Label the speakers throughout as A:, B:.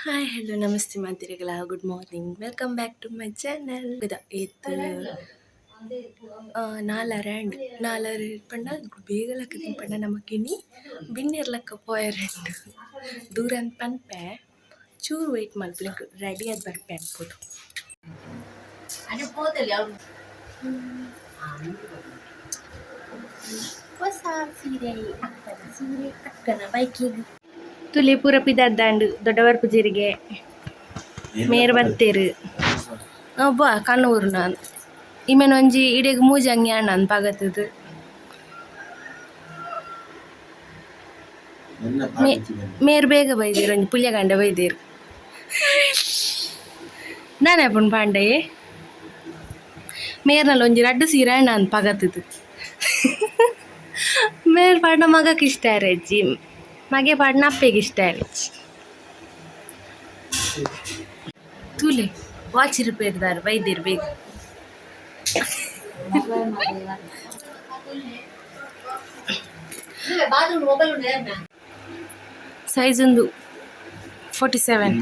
A: Hi, hello, ನಮಸ್ತೆ ಮಾತಿರಿಗಳ. Good morning, welcome back to my channel. ಏತ್ ನಾಲರೆ ಆಂಡ್. ನಾಲರೆ ಪಂಡ ಬೇಗ ಲಕ್ಕದಿನ ಪಂಡ ನಮಕಿನಿ ಬಿನ್ನೆರ್ ಲಕ್ಕ ಪೋಯೆರೆಂಡ್ ದೂರ ಪನ್ಪೆ. ಚೂರು ವೇಟ್ ಮಲ್ಪುಲೆ, ರೆಡಿ ಆದ್ ಬರ್ಪೆ ಅನ್ಪುದು. ಹೊಸ ಸೀರೆ, ಅಕ್ಕನ ಸೀರೆ, ಅಕ್ಕನ ಬೈಕಿಗೆ. ತುಲಿ ಪೂರ ಪಿದಾರ್ದಾಂಡ್. ದೊಡ್ಡವರ್ ಪೂಜೆರಿಗೆ ಮೇರ್ ಬತ್ತೇರು. ಒಬ್ಬ ಕಣ್ಣೂರು ನಾನು ಇಮೆನ್ ಒಂಜಿ ಇಡೆಗ್ ಮೂಜಿ ಅಂಗಿ ಆಂಡ್ ಪಗತುದು. ಮೇರ್ ಬೇಗ ಬೈದೇರು, ಒಂಜಿ ಪುಲ್ಯ ಗಂಡ ಬೈದೇರು. ದಾನೆ ಆಪುಂಡು ಪಾಂಡೆಯೇ ಮೇರ್ನಲ್ಲ ಒಂಜಿ ರಡ್ಡ್ ಸೀರೆ ಆಂಡ್ ಪಗತುದು. ಮೇರ್ ಪಾಡ್ನ ಮಗಕ್ ಇಷ್ಟ ಆರೆಜ್ಜಿ, ಮಗೆ ಪಾಡ್ನ ಅಪ್ಪೆಗ್ ಇಷ್ಟ ಆರೆಜ್ಜಿ. ತೂಲೆ, ವಾಚ್ ರಿಪೇರ್ದಾರ್ ಬೈದೇರು ಬೇಗ. ಸೈಜ್ ಒಂದು 47.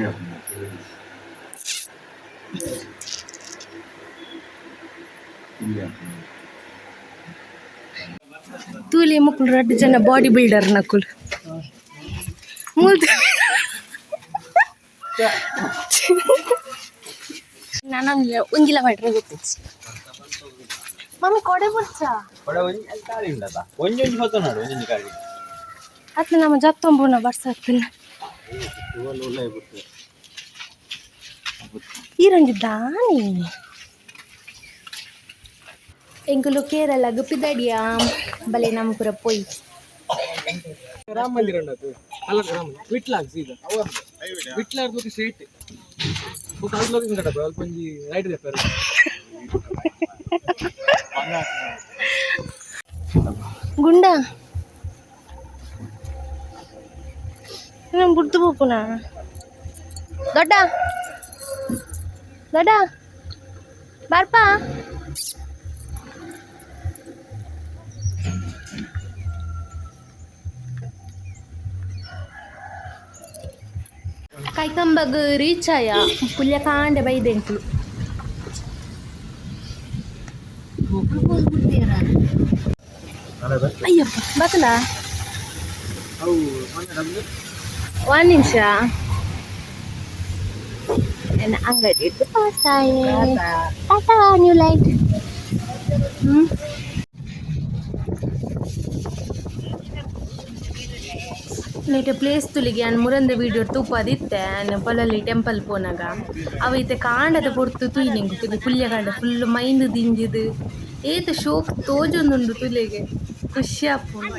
A: ತೂಲೆ ಮಕ್ಕಳು, ರಡ್ಡ್ ಜನ ಬಾಡಿ ಬಿಲ್ಡರ್ ನಕುಲು. ನಾನು ಒಂಜಿಲ ಮಾಡ್ರೆ ಗೊತ್ತಿಚ್ಚಿ ಮಮ್ಮಿ ಕೊಡೆ ಬುಡ್ಚ.
B: ಕೊಡೆ ಒಂಜಿ ಅಲ್ಲಿ ಖಾಲಿ ಉಂಡಲ್ಲ, ಒಂಜೊಂಜಿ ಹೊತ್ತು ನೋಡು, ಒಂಜೊಂಜಿ ಖಾಲಿ.
A: ಅತ್ನ ನಮ್ಮ ಜತ್ತೊಂಬುನ ಬರ್ಸತ್ತಿನ. ಈರೊಂಜಿ ದಾನಿ ಎಂಕುಲು ಕೇರಳಗ್ ಪಿದಡಿಯ ಬಲೆ ನಮ್ಮ ಪೂರ ಪೋಯಿ.
C: ರಾಮ ಮಂದಿರ ಉಂಡದು ಅಲ್ಲ, ರಾಮ ವಿಟ್ಲಾಗ್ ಸೀದಾ ವಿಟ್ಲಾಗ್ ಬೊಕ ಸ್ಟ್ರೈಟ್ ಬೊಕ ಅಲ್ಪ ಲೋಕ ಉಂಡಪ್ಪ, ಅಲ್ಪ ಒಂಜಿ ರೈಟ್ ದೆಪ್ಪರು.
A: ಗುಂಡ ನಾನು ಬುಡ್ದು ಪೋಪುನ. ದೊಡ್ಡ ದೊಡ್ಡ ಬರ್ಪ. ಕೈಕಂಬಗ್ ರೀಚ್ ಆಯ. ಪುಲ್ಯ ಕಾಂಡೆ ಬೈದೆಂಕುಲು. ಅಯ್ಯಪ್ಪ, ಬತ್ತಲ. ಒಂದ್ ನಿಮಿಷ, ನನ್ನ ಅಂಗಡಿ ಪಾಸ್ ಆಯೆ. Tata new light. ಹ್ಮ್ ನೇಟೆ ಪ್ಲೇಸ್ ತುಲಿಗೆ ಯಾನ್ ಮುರಂದ ವೀಡಿಯೋ ತೂಪಾದಿತ್ತೆ. ಆನ್ ಪೊಲಲಿ ಟೆಂಪಲ್ ಪೋನಾಗ ಅವ ಇತ್ತೆ ಕಾಂಡದ ಪೊರ್ತು ತೂಯಿನೆಂಕ್. ತುಲಿ ಪುಲ್ಯ ಕಾಂಡ ಫುಲ್ ಮೈಂದ್ ದಿಂಜಿದ್ ಏತ್ ಶೋಕ್ ತೋಜೊಂದುಂಡು. ತುಲೆಗೆ ಖುಷಿ ಆಪುಂಡು.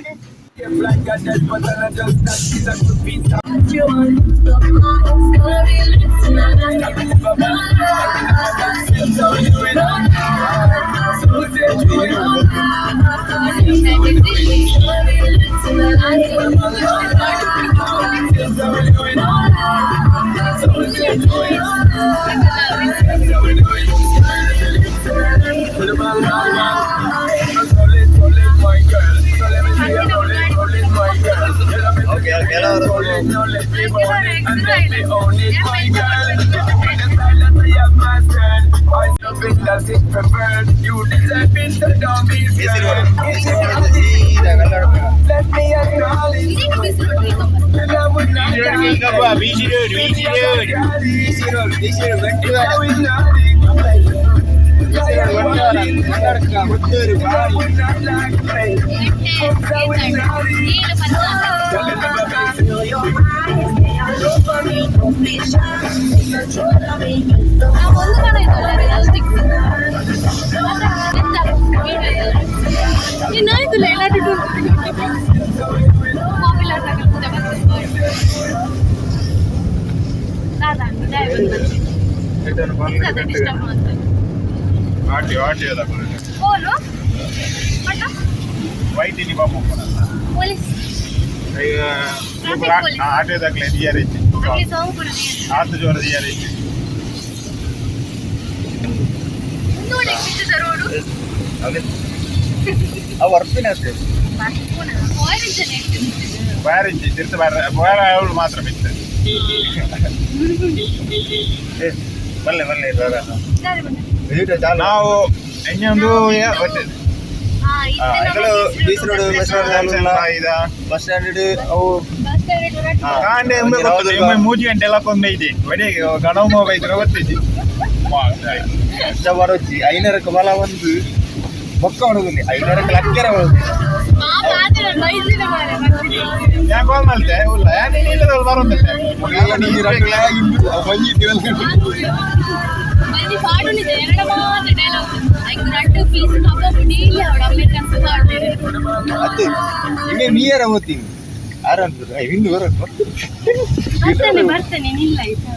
B: ಬೀಚಿ ರೋಡ್, ಬೀಚಿ ರೋಡ್, ಬೀಚಿ ಆಟಿ ಆಟಿ ವೈಟ್ ಇಲ್ಲಿ ಬಾಪು.
A: ಪೊಲೀಸ್.
B: ಆಟೋ ದಾಖಲೆ ದಿಯಾರೆ. ಆತು ಜೋರ ದಿಯಾರೆ. ಅವು ವರ್ಪಿನ ಬಾರಿಂಚಿ ತಿರ್ತು ಬಾರ ಬಾರ, ಅವಳು ಮಾತ್ರ ಬಿತ್ತು. ಬಲ್ಲೆ ಬಲ್ಲೆ. ನಾವು ಇನ್ನೊಂದು.
D: ಬಸ್ ಸ್ಟ್ಯಾಂಡ್ ಅವು.
B: ಕಾಂಡೆ 3 ಗಂಟೆ ಎಲ್ಲ ಕೊಂದೆ ಇದೆ ಬಡಿ ಗಣಮ ಬೈದ್ರೆ ಗೊತ್ತಿದ್ದಿ.
D: ಬರೋಚಿ ಐನೂರಕ್ಕೆ ಬಲ ಒಂದು ಬೊಕ್ಕ ಹೊಡಗುಲಿ 500ಕ್ಕೆ ಲಕ್ಕೆರ.
B: ಯಾಕೆ ಕಾಲ್ ಮಾಡ್ತೆ ಇಲ್ಲ ನೀನು ಇಲ್ಲದವ್ರು ಬರೋದಿಲ್ಲ.
D: ಅತ್ತೆ ಇನ್ನೇ ನೀಯರ ಹೋಗ್ತೀನಿ ಆರ ಹಿಂದೆ ಬರ.
A: ಬರ್ತಾನೆ ಬರ್ತಾನೆ ನಿಲ್ಲ ಆಯ್ತಾ.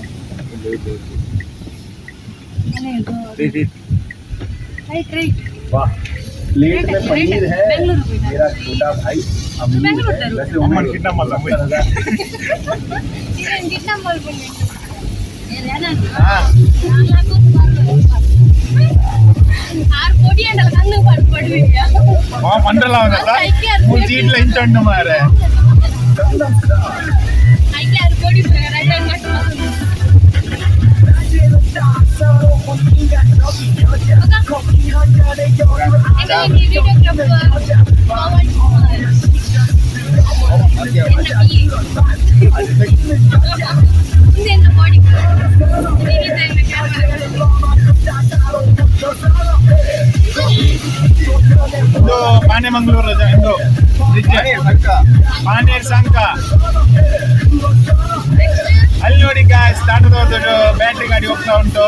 A: Right right.
D: प्लेट में पनीर है.
A: ಬೆಂಗಳೂರು.
D: मेरा छोटा भाई अमीर है वैसे
B: ಅಮ್ಮನ ಕಿಡ್ನಾಪ್ ಅಲ್ಲ.
A: ಕಿಡ್ನಾಪ್ ಮಾಡ್ಕೊಂಡು. 6 ಕೋಟಿ ಅಂಡಲ್ಲ ಕಣ್ಣು ಪಾಡು ಪಡುವಿದ್ಯಾ.
B: ಪಂಡ್ರಲ್ಲ ಅವನಲ್ಲ ಮೂರು ಸೀಟ್ಲ ಇಂಚೊಂಡು ಮಾರೆ.
A: ಐಕೆ 6 ಕೋಟಿ ರಜೆ. Video clip. ಮುಂದೆ ಬಾಡಿ.
B: ಇದು ಪಾಣೆಮಂಗಳೂರು ಇದು ಬ್ರಿಡ್ಜ್, ಪಾಣೇರ್ ಸಂಕ. ಅಲ್ಲಿ ನೋಡಿ ಗಾಯ್ಸ್, ಟಾಟಾದವ್ರದ್ದು ಬ್ಯಾಟ್ರಿ ಗಾಡಿ ಹೋಗ್ತಾ ಉಂಟು.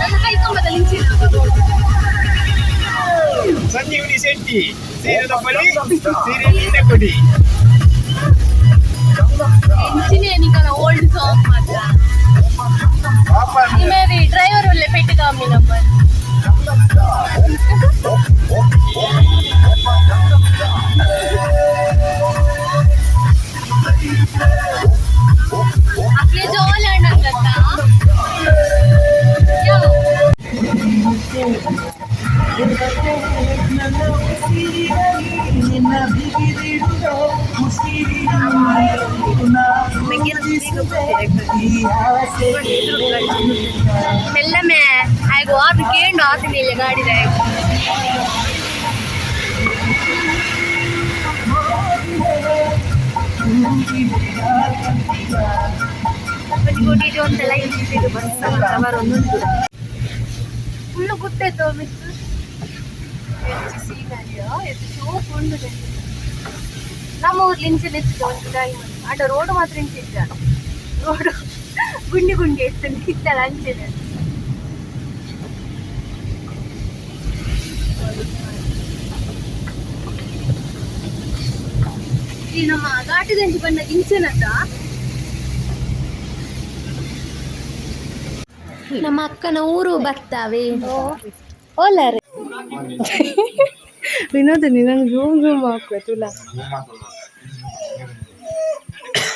A: ನನ್ನ ಕೈ ಕೊಂಬದಲ್ಲಿ.
B: ಸಂಜೀವಿನಿ ಶೆಟ್ಟಿ ಸೀರೆ ತಗೊಳ್ಳಿ, ಸೀರೆ ನೀನೆ ಕೊಡಿ.
A: ಎಂಚಿನೇ ನಿಕಲ ಓಲ್ಡ್ ಸಾಂಗ್ ಮಾತ್ರ.
B: ಪಾಪ.
A: ನಿಮೇರಿ ಡ್ರೈವರ್ ಒಳ್ಳೆ ಪೆಟ್ಟು ಕಮ್ಮಿ ನಂಬರ್. ಅಕ್ಲೆ ಜೋಲ್ ಅಣ್ಣ ಗೊತ್ತಾ ಯಾವ. ಮೆಲ್ಲಮೆ ಆಗ ವಾರ ಕೇಂಡು ಆತನಿಲ್ಲ ಗಾಡಿದ. ಕೋಟಿ ಒಂದೆಲ್ಲ ಬಸ್ ಬರೋದುಂಟು. ಫುಲ್ಲು ಗುಟ್ಟೆತ್ತು ಮಿಸ್ ಸೀನರಿಯೋ ಎತ್ತು ಶೋಕ್ ಉಂಡು. ನಮ್ಮ ಊರ್ಲಿ ಇಂಚೆ ಇತ್ತು ಒಂದು ಟೈಮ್. ಆಟ ರೋಡ್ ಮಾತ್ರ ಇಂಚೆ ಇದ್ದ ರೋಡ್ ಗುಂಡಿ ಗುಂಡಿ ಇತ್ತು ಇತ್ತಲ್ಲ ಅಂಚೆನೆ. ಈ ನಮ್ಮ ಘಾಟದಂಚಿ ಬಂದ ಇಂಚೆನತ್ತ. ನಮ್ಮ ಅಕ್ಕನ ಊರು ಬರ್ತಾವೆ. ಓಲಾರೆ ವಿನೋದ ನಂಗೆ ಝೂಮ್ ಝೂಮ್ ಹಾಕುವ ತುಲಾ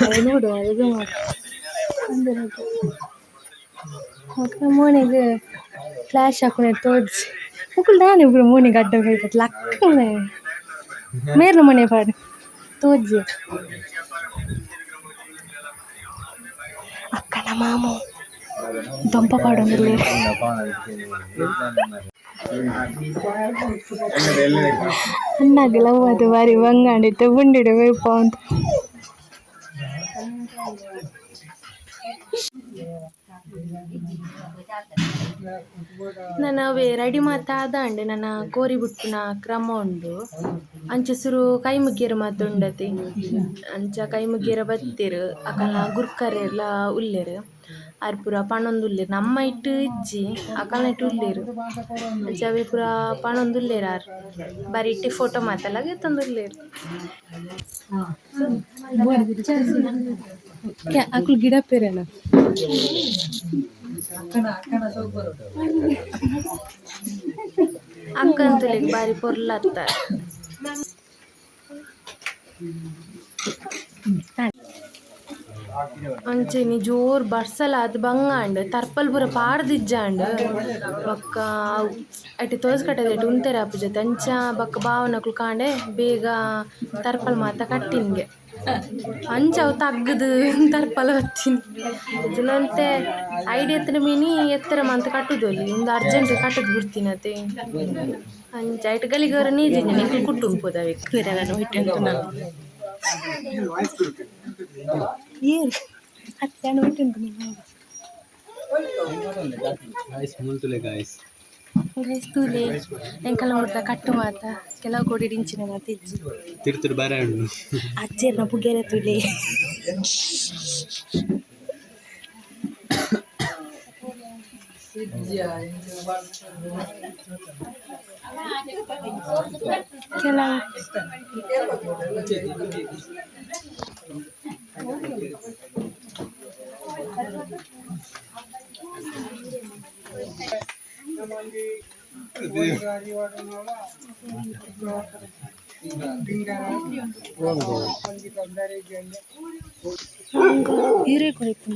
A: ಅದು ನೋಡುವ ಅದು ಝೂಮ್ ಹಾಕು. ಅಕ್ಕ ಮೋನೆಗೆ ಫ್ಲ್ಯಾಶ್ ಹಾಕುನೆ ತೋಜಿ ಮುಕುಲ್ ದಾನೆ ಇಬ್ರು ಮೋನೆಗೆ ಅಡ್ಡ ಕೈಪತ್ ಲಕ್ಕನೆ ಮೇರ್ನ ಮನೆ ಪಾಡು ತೋಜಿ. ಅಕ್ಕನ ಮಾಮು ದೊಂಪ ಪಾಡೊಂದಿಲ್ಲ. ಅಣ್ಣಗೆ ಲವ್ ಅದು ಬಾರಿ ಬಂಗಾಂಡಿತ್ತು ಗುಂಡಿಡು ಬೇಪ ಅಂತ. ನನ್ನ ಅವೇ ರೆಡಿ ಮಾತ ಆದಾಂಡ್ ನನ್ನ ಕೋರಿ ಬುಟ್ಟಿನ ಕ್ರಮ ಉಂಡು. ಅಂಚ ಸುರು ಕೈ ಮುಗಿಯರ ಮಾತ ಉಂಡತಿ. ಅಂಚ ಕೈ ಮುಗಿಯರ ಬತ್ತೆರ್ ಅಕಲ್ನ ಗುರ್ಕರೆಲ್ಲ ಉಲ್ಲೆರ್ ಆರ್ ಪೂರ ಪಣೊಂದು ಉಲ್ಲೆರ್. ನಮ್ಮ ಇಟ್ಟು ಇಜ್ಜಿ, ಅಕಲ್ನ ಇಟ್ಟು ಉಲ್ಲೆರ್. ಅಂಚ ಅವೇ ಪೂರ ಪಣೊಂದು ಉಲ್ಲೆರ್. ಆರ್ ಬಾರಿ ಇಟ್ಟೆ ಫೋಟೋ ಮಾತೆಲ್ಲ ಗೆತ್ತೊಂದು ಉಲ್ಲೆರ್. ಅಕುಲು ಗಿಡ ಪೇರೆನ. ಅಕ್ಕಂತುಲೆಗ್ ಬಾರಿ ಪೊರ್ಲತ್ತ. ಅಂಚೆನೆ ಜೋರ್ ಬರ್ಸಲ ಆದ್ ಬಂಗಾಂಡ್ ತರ್ಪಲ್ ಪೂರ ಪಾಡ್ದಿಜ್ಜಾಂಡ್. ಬೊಕ್ಕ ಅಟ್ ತೋಜ್ ಕಟ್ಟದೆಟ್ ಉಂತೆರೆ ಆಪುಜತೆ. ಅಂಚ ಬೊಕ್ಕ ಬಾವನಕುಲು ಕಾಂಡೆ ಬೇಗ ತರ್ಪಲ್ ಮಾತ ಕಟ್ಟಿನ್ಗೆ. ಅಂಚವು ತಗ್ಗದು ತರ್ಪಲ ಬತ್ತೀನಿ ಇದನ್ನಂತೆ ಐಡಿಯಾ ಎತ್ತಿನ ಮೀನಿ ಎತ್ತರ ಮಂತ ಕಟ್ಟುದೊಲಿ ಒಂದು ಅರ್ಜೆಂಟ್ ಕಟ್ಟದು ಬಿಡ್ತೀನಿ ಅದೇ. ಅಂಚ ಐಟ್ ಗಲಿಗವರ ನೀಜಿಂಜ ನಿಂಗೆ ಕುಟ್ಟು ಉಂಪುದವೆ ನಾನು ಹಿಟ್ಟು ಅಂತ ನಾನು ಏನು ಅತ್ತೆ ಬಿಟ್ಟು.
C: Guys ಮುಲ್ತುಲೆ guys.
A: ಗೈಸ್ ತೂಲೆ, ಎಂಕಲ್ನ ಹೊಡ್ದ ಕಟ್ಟು ಮಾತ ಕೆಲವು ಕೋಡಿ ಡಿಂಚಿನ ಮಾತ ಇಜ್ಜಿ.
C: ತಿರ್ತುಡು ಬಾರೆ ಉಂಡು.
A: ಅಜ್ಜೆರ್ನ ಪುಗೆರೆ ತುಲೆ. ಕೆಲವು ಹೀರೆ ಕೊಯ್ತು.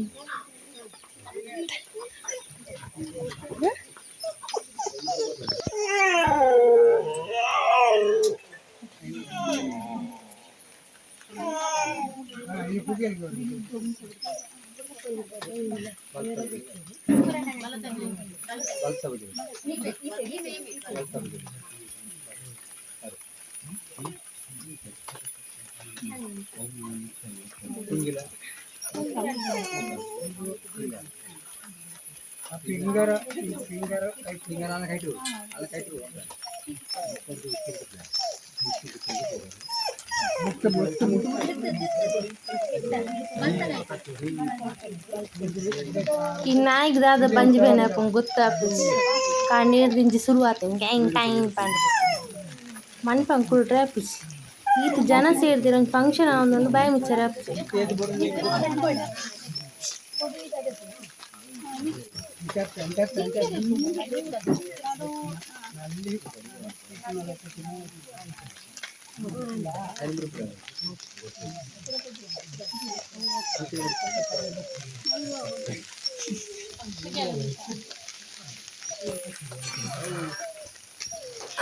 A: ಈ ನಾಯಿಗ್ ದಾದ ಬಂಜಿ ಬೇನೆ ಆಪುಂಡು ಗೊತ್ತಾಪುಜಿ. ಕಣ್ಣೀರ್ ದಿಂಜಿ ಶುರು ಆತಂಗೆ ಟ್ಯಾಂಗ್ ಟ್ಯಾಂಗ್ ಪಂಡ್ ಮನ್ಪಂಗ್ ಕುಲ್ಡ್ರೆ ಆಪುಜಿ. ಈತ್ ಜನ ಸೇರ್ದಿರ ಒಂಜಿ ಫಂಕ್ಷನ್ ಆವೊಂದುಂಡು, ಬಾಯಿ ಮುಚ್ಚರೆ ಆಪುಜಿ.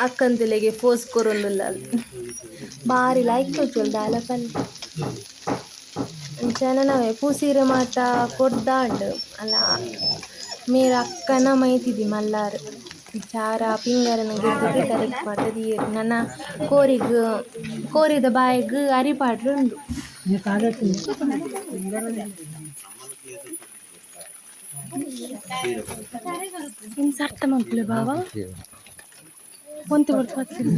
A: ಅಕ್ಕಂದುಲೆಗೆ ಫೋಸ್ ಕೊರೊಂದುಲ್ಲ, ಬಾರಿ ಲಾಯ್ಕ್ ತೋಜೊಲ್ ದಾಲ ಪನ್ಪ ಅಂಚನೆ ನಾವೇ ಪೂಸೀರೆ ಮಾತ ಕೊರ್ದಾಂಡ್ ಅಲ್ಲ. ಮೇರ್ ಅಕ್ಕನ ಮೈತಿದಿ ಮಲ್ಲಾರ್ ಚಾರ ಪಿಂಗಾರನ ಗೆತ್ತುದು ತರೆಕ್ ಮಾತ ದೀಯೆರ್. ನನ ಕೋರಿಗ್ ಕೋರಿದ ಬಾಯಿಗ್ ಅರಿ ಪಾಡ್ರೆ ಉಂಡು. ಇನ್ ಸರ್ತ ಮಲ್ಪುಲೆ ಬಾವ ಒಂತೆ ಬೊರ್ತು ಬತ್ತಿನಿ.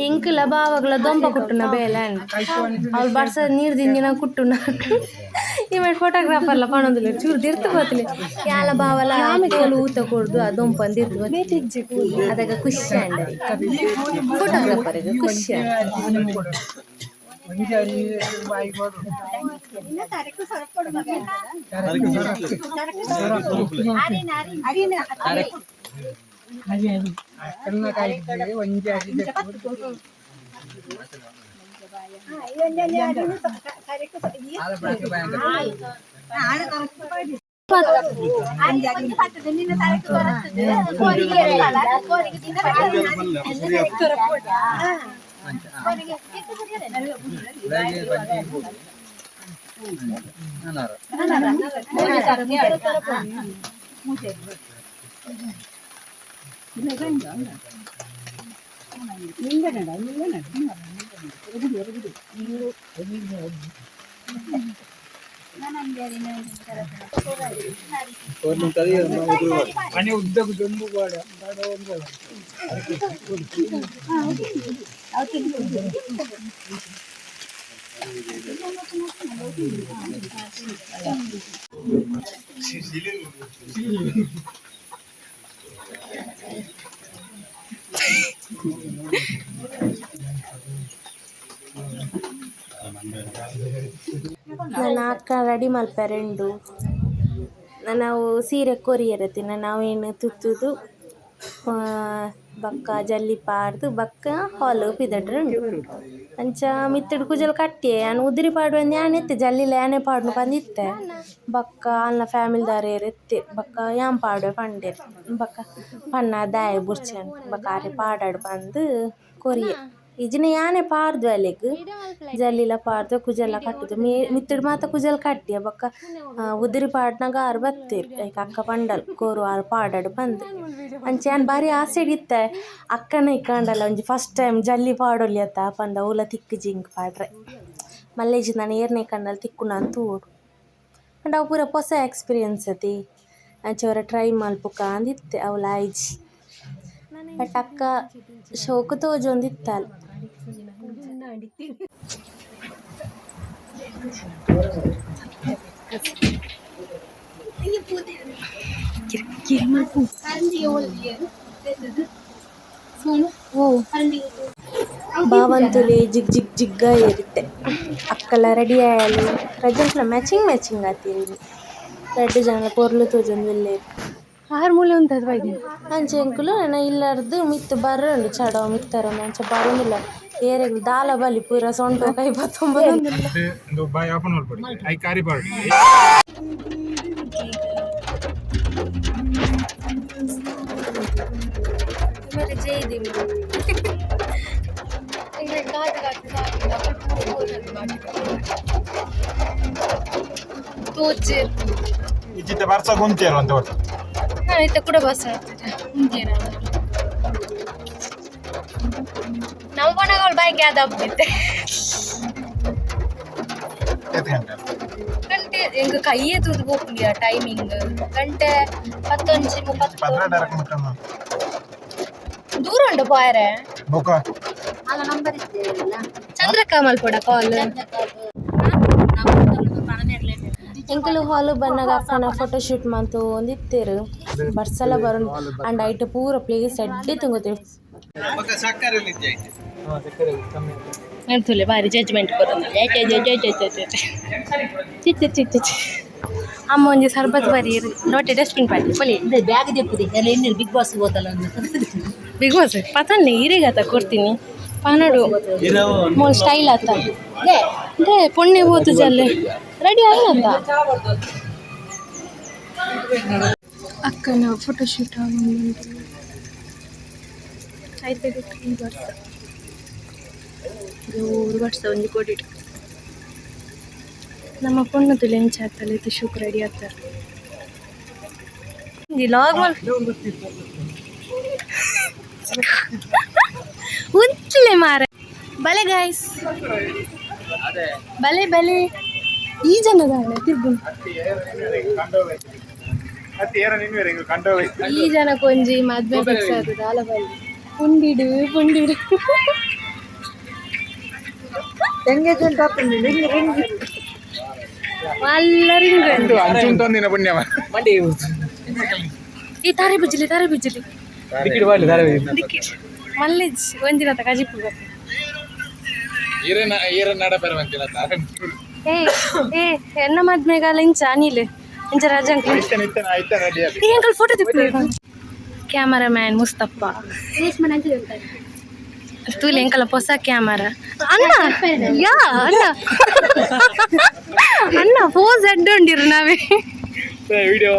A: ಎಂಕುಲ ಬಾವಗ್ಲ ದೊಂಪ ಕುಟ್ಟುನ ಬೇಲೆ ಅವ್ಳು ಬರ್ಸ ನೀರು ದಿಂಜಿನ ಕುಟ್ಟುನ. ಈ ಮೇಲೆ ಫೋಟೋಗ್ರಾಫರ್ಲ ಪಣೊಂದುಲ್ಲೆರ್, ಚೂರು ದಿರ್ತು ಬತ್ತಲೆ. ಯಾಲ ಬಾವಲ ಕೋಲು ಊತ ಕೊಡ್ದು ಆ ದೊಂಪ ದಿರ್ತು ಬತ್ತಿ ಅದಗ ಖುಷಿ ಆಂಡ್ ಫೋಟೋಗ್ರಾಫರ್ ಖುಷಿ ಆಂಡ್.
D: ಮನೆ ಉದ್ದಕ್ಕೂ ದೊಂಬು ಗೋಡ.
A: ನನ್ನ ಅಕ್ಕ ರೆಡಿ ಮಲ್ಪೆರೆ ಉಂಡು. ನಾವು ಸೀರೆ ಕೊರಿಯರೆ ತಿನ್ನ ನಾವೇನು ತುತ್ತುದು. ಬಕ್ಕ ಜಲ್ಲಿ ಪಾಡ್ದು ಬಕ್ಕ ಹಾಲ್ ಪಿದಡ್ರುಂಡು ಅಂಚ ಮಿತ್ತುಡು ಕುಜಲ್ ಕಟ್ಟಿಯೆ ಯಾನ್ ಉದುರಿ ಪಾಡುವೆ ಯಾನ್ ಇತ್ತೆ ಜಲ್ಲಿಲ ಯಾನೆ ಪಾಡುನು ಪಂದಿತ್ತೆ ಬೊಕ್ಕ ಅಲ್ನ ಫ್ಯಾಮಿಲಿ ದಾರೇರ್ ಇತ್ತೆರ್ ಬೊಕ್ಕ ಯಾನ್ ಪಾಡುವೆ ಪಂಡೆರ್ ಬೊಕ್ಕ ಪನ್ನ ದಾಯೆ ಬೊರ್ಚಿ ಬೊಕ್ಕ ಆರೆ ಪಾಡಡ್ ಪಂದ್ ಕೊರಿಯೆ. ಇಜ್ಜಿಂಡ ಯಾನೆ ಪಾಡ್ದುವೆ ಅಲೆಗ್ ಜಲ್ಲಿಲ ಪಾಡ್ದ್ ಕುಜಲ್ಲ ಕಟ್ಟುದು ಮಿತ್ತುಡು ಮಾತ ಕುಜಲ್ ಕಟ್ಟಿಯೆ ಬೊಕ್ಕ ಉದುರಿ ಪಾಡ್ನಗ ಆರ್ ಬತ್ತೆರ್ ಐಕ್ ಅಕ್ಕ ಪಂಡಲ್ ಕೊರು ಆರ್ ಪಾಡಡ್ ಪಂದ್. ಅಂಚ ಯಾನ್ ಬಾರಿ ಆಸೆಡ್ ಇತ್ತೆ ಅಕ್ಕನ ಇಕ್ಕಂಡಲ ಒಂಜಿ ಫಸ್ಟ್ ಟೈಮ್ ಜಲ್ಲಿ ಪಾಡೊಲಿ ಅತ್ತ ಪಂದ್ ಅವ್ಲ ತಿಕ್ಕುಜಿ ಎಂಕ್ ಪಾಡ್ರೆ. ಮಲ್ಲೇಜಿ ನನ ಏರ್ನೆ ಕಂಡಲ ತಿಕ್ಕುನ ಅಂದ್ ತೂವೊಡು ಪಂಡ ಅವು ಪೂರ ಪೊಸ ಎಕ್ಸ್ಪೀರಿಯನ್ಸ್ ಅತೆ ಅಂಚ ಒರ ಟ್ರೈ ಮಲ್ಪುಕ ಅಂದ್ ಇತ್ತೆ ಅವ್ಲ ಆಯಿಜಿ. ಬಟ್ ಅಕ್ಕ ಶೋಕು ತೋಜೊಂದಿತ್ತಲ್. ಬಾವಂತುಲೆ ಜಿಗ್ ಜಿಗ್ ಜಿಗ್ಗ ಏರಿತ್ತೆ ಅಕ್ಕಲ ರೆಡಿ ಆಯಲ್ ರಜಂಕ್ಲ ಮ್ಯಾಚಿಂಗ್ ಮ್ಯಾಚಿಂಗ್ ಆತೀರಿ ರಡ್ಡ್ ಜನಲ ಪೊರ್ಲು ತೋಜೊಂದುಲ್ಲೆರ್.
E: ಆರು ಮೂಲೆ ಉಂತದು ಬೈದಿನ.
A: ಅಂಚ ಎಂಕುಲು ನನ ಇಲ್ಲರ್ದ್ ಮಿತ್ತ್ ಬರೊಂಡು ಚಡೋ ಮಿತ್ತರೊಂದು ಅಂಚ ಬರೊಂದುಲ್ಲ ಏರೆಗ್ ದಾಲ ಬಲಿ ಪೂರ ಸೊಂಟೊ ಕೈ ಪತ್ತೊಂದು ಬರೊಂದುಲ್ಲ.
B: ಒಂದು ಬಾಯ್ ಓಪನ್ ಮಾಡ್ಬಿಡಿ I ಕಾರಿ ಪಾಡಿ.
E: ತೋಚೇರ್.
B: ಇಚ್ಚಿತ್ತೆ ಬರ್ಸ ಗುಂತೇರು ಅಂತ ಒಟ್ಟು.
E: ನಾನು ಇತ್ತ ಕೂಡ ಬಸ್ ಆಗ್ತದೆ ಮುಂಜಾನೆ. ನಮ್ಮ ಪಣಗಳು ಬೈಕ್ ಯಾವ್ದು ಹಬ್ಬಿತ್ತೆ.
B: ಎತ್ತು ಗಂಟೆ?
E: ಗಂಟೆ ಎಂಗ ಕೈಯೇ ತೂದು ಪೋಪುಂಡಿಯ ಟೈಮಿಂಗ್ ಗಂಟೆ 10:31.
B: 12 ಮುಟ್ಟ.
E: ದೂರ ಉಂಟು ಪೋಯರೆ.
B: ಬೊಕ.
E: ಚಂದ್ರಕ್ಕ ಮಲ್ಪೊಡ ಕಾಲ್.
A: ಎಂಕುಲು ಹಾಲ್ ಬನ್ನಗ ಅಕ್ಕನ ಫೋಟೋ ಶೂಟ್ ಮಂತೊಂದಿತ್ತೆರ್ ಬರ್ಸಲ ಬರೊಂಡು ಅಂಡ್ ಐಟ್ ಪೂರ ಪ್ಲೇಸ್ ಎಡ್ಡೆ ತುಂಗುತ್ತೆರ್.
C: ಸಕ್ಕರೆ ಕಮ್ಮಿ.
A: ತುಲೆ ಬಾರಿ ಜಡ್ಜ್ಮೆಂಟ್ ಕೊರೊಂದು ಚಿಚ್ಚ ಚಿಚ್ಚ ಚಿ ಅಮ್ಮ ಒಂಜಿ ಸರ್ಬತ್ ಬರಿ ಲೋಟೆ ಡಸ್ಟ್ಬಿನ್ ಪಾಡಿ ಪೊಲಿ.
F: ಬ್ಯಾಗ್ ದೆಪ್ಪುದೆ ಎಲ್ಲ ಎಣ್ಣೆ ಬಿಗ್ ಬಾಸ್ ಹೋತಲ್ಲ.
A: ಬಿಗ್ ಬಾಸ್ ಪತನ್ನೆ ಇರೆಗತ ಕೊಡ್ತೀನಿ ಪನಡು ಮೋಲ್ ಸ್ಟೈಲ್ ಆತ they ಪೊಣ್ಣೆ ಪೋತು ಜಲ್ಲೆ ರೆಡಿ ಆಯ್ನತ.
E: ಅಕ್ಕನ ಫೋಟೋ ಶೂಟ್ ಆಗುಂಟು ಆಯ್ತು. ಬರ್ಸ ಜೋರು ಬರ್ಸ ಒಂಜಿ ಕೊಡಿಟ್ ನಮ್ಮ ಪೊಣ್ಣು ತುಲೆ ಎಂಚ ಆತಲ್ಲ ಇದು ಶೂಕ್ ರೆಡಿ ಆಗ್ತಾರೆ
A: ಒಂಜಿ ಲಾಗ್ ಮಲ್ ಉಂಚುಲೆ ಮಾರೆ ಬಲೆ ಗಾಯ್ಸ್ ಬಲೆ ಬಲೆ ಈ ಜನದಾನೆ ತಿರ್ಗು.
B: ಅತ್ತೆ ಏರ ನಿನ್ವೇರೆ ಕಂಡೋ.
E: ಈ ಜನಕ್ಕೊಂಜಿ ಮದ್ವೆ ಫಿಕ್ಸ್ ಆತದ ಅಲ ಬಲ್ಲಿ ಪುಂಡಿಡು ಪುಂಡಿಡು.
D: ಎಂಗೇಜ್ಮೆಂಟ್ ಆಗ್ತದೆ ರಿಂಗ್ ರಿಂಗ್.
A: ಮಲ್ಲ ರಿಂಗ್.
B: ಅಂಚುಂಟೊಂದಿನ ಪುಣ್ಯವ.
C: ಮಂಡಿ.
A: ಈ ತಾರೆ ಬಿಜ್ಲಿ ತಾರೆ ಬಿಜ್ಲಿ.
C: ಟಿಕೆಟ್ ಬಾರ್ಲಿ ದಾರೆ.
A: ಮಲ್ಲೆಜ್ ಒಂದಿನತ ಕಜಿಪು.
B: ಈರನ ಈರನ್ ನಡ ಪರವಂತಿಲ್ಲ.
A: ಏ ಏ ಎನ್ನ ಮದ್ಮೆಗಾಲ ಇಂಚ ಅನಿಲ್ ಇಂಚ ರಜಂಕ್ಲು.
B: ಇತ್ತನ ಇತ್ತನ ಆಯ್ತಾ ರೆಡಿ ಆಗಿ.
A: ಈ ಅಂಕಲ್ ಫೋಟೋ ತಿಪ್ಪು ಕ್ಯಾಮರಾಮ್ಯಾನ್ ಮುಸ್ತಪ್ಪ ತೂಲೆ ಎಂಕಲ ಹೊಸ ಕ್ಯಾಮರಾ ಅಣ್ಣ ಯಾ ಅಣ್ಣ ಅಣ್ಣ ಫೋಸ್ ಅಡ್ಡ ಉಂಡಿರು ನಾವೇ.
B: ವಿಡಿಯೋ.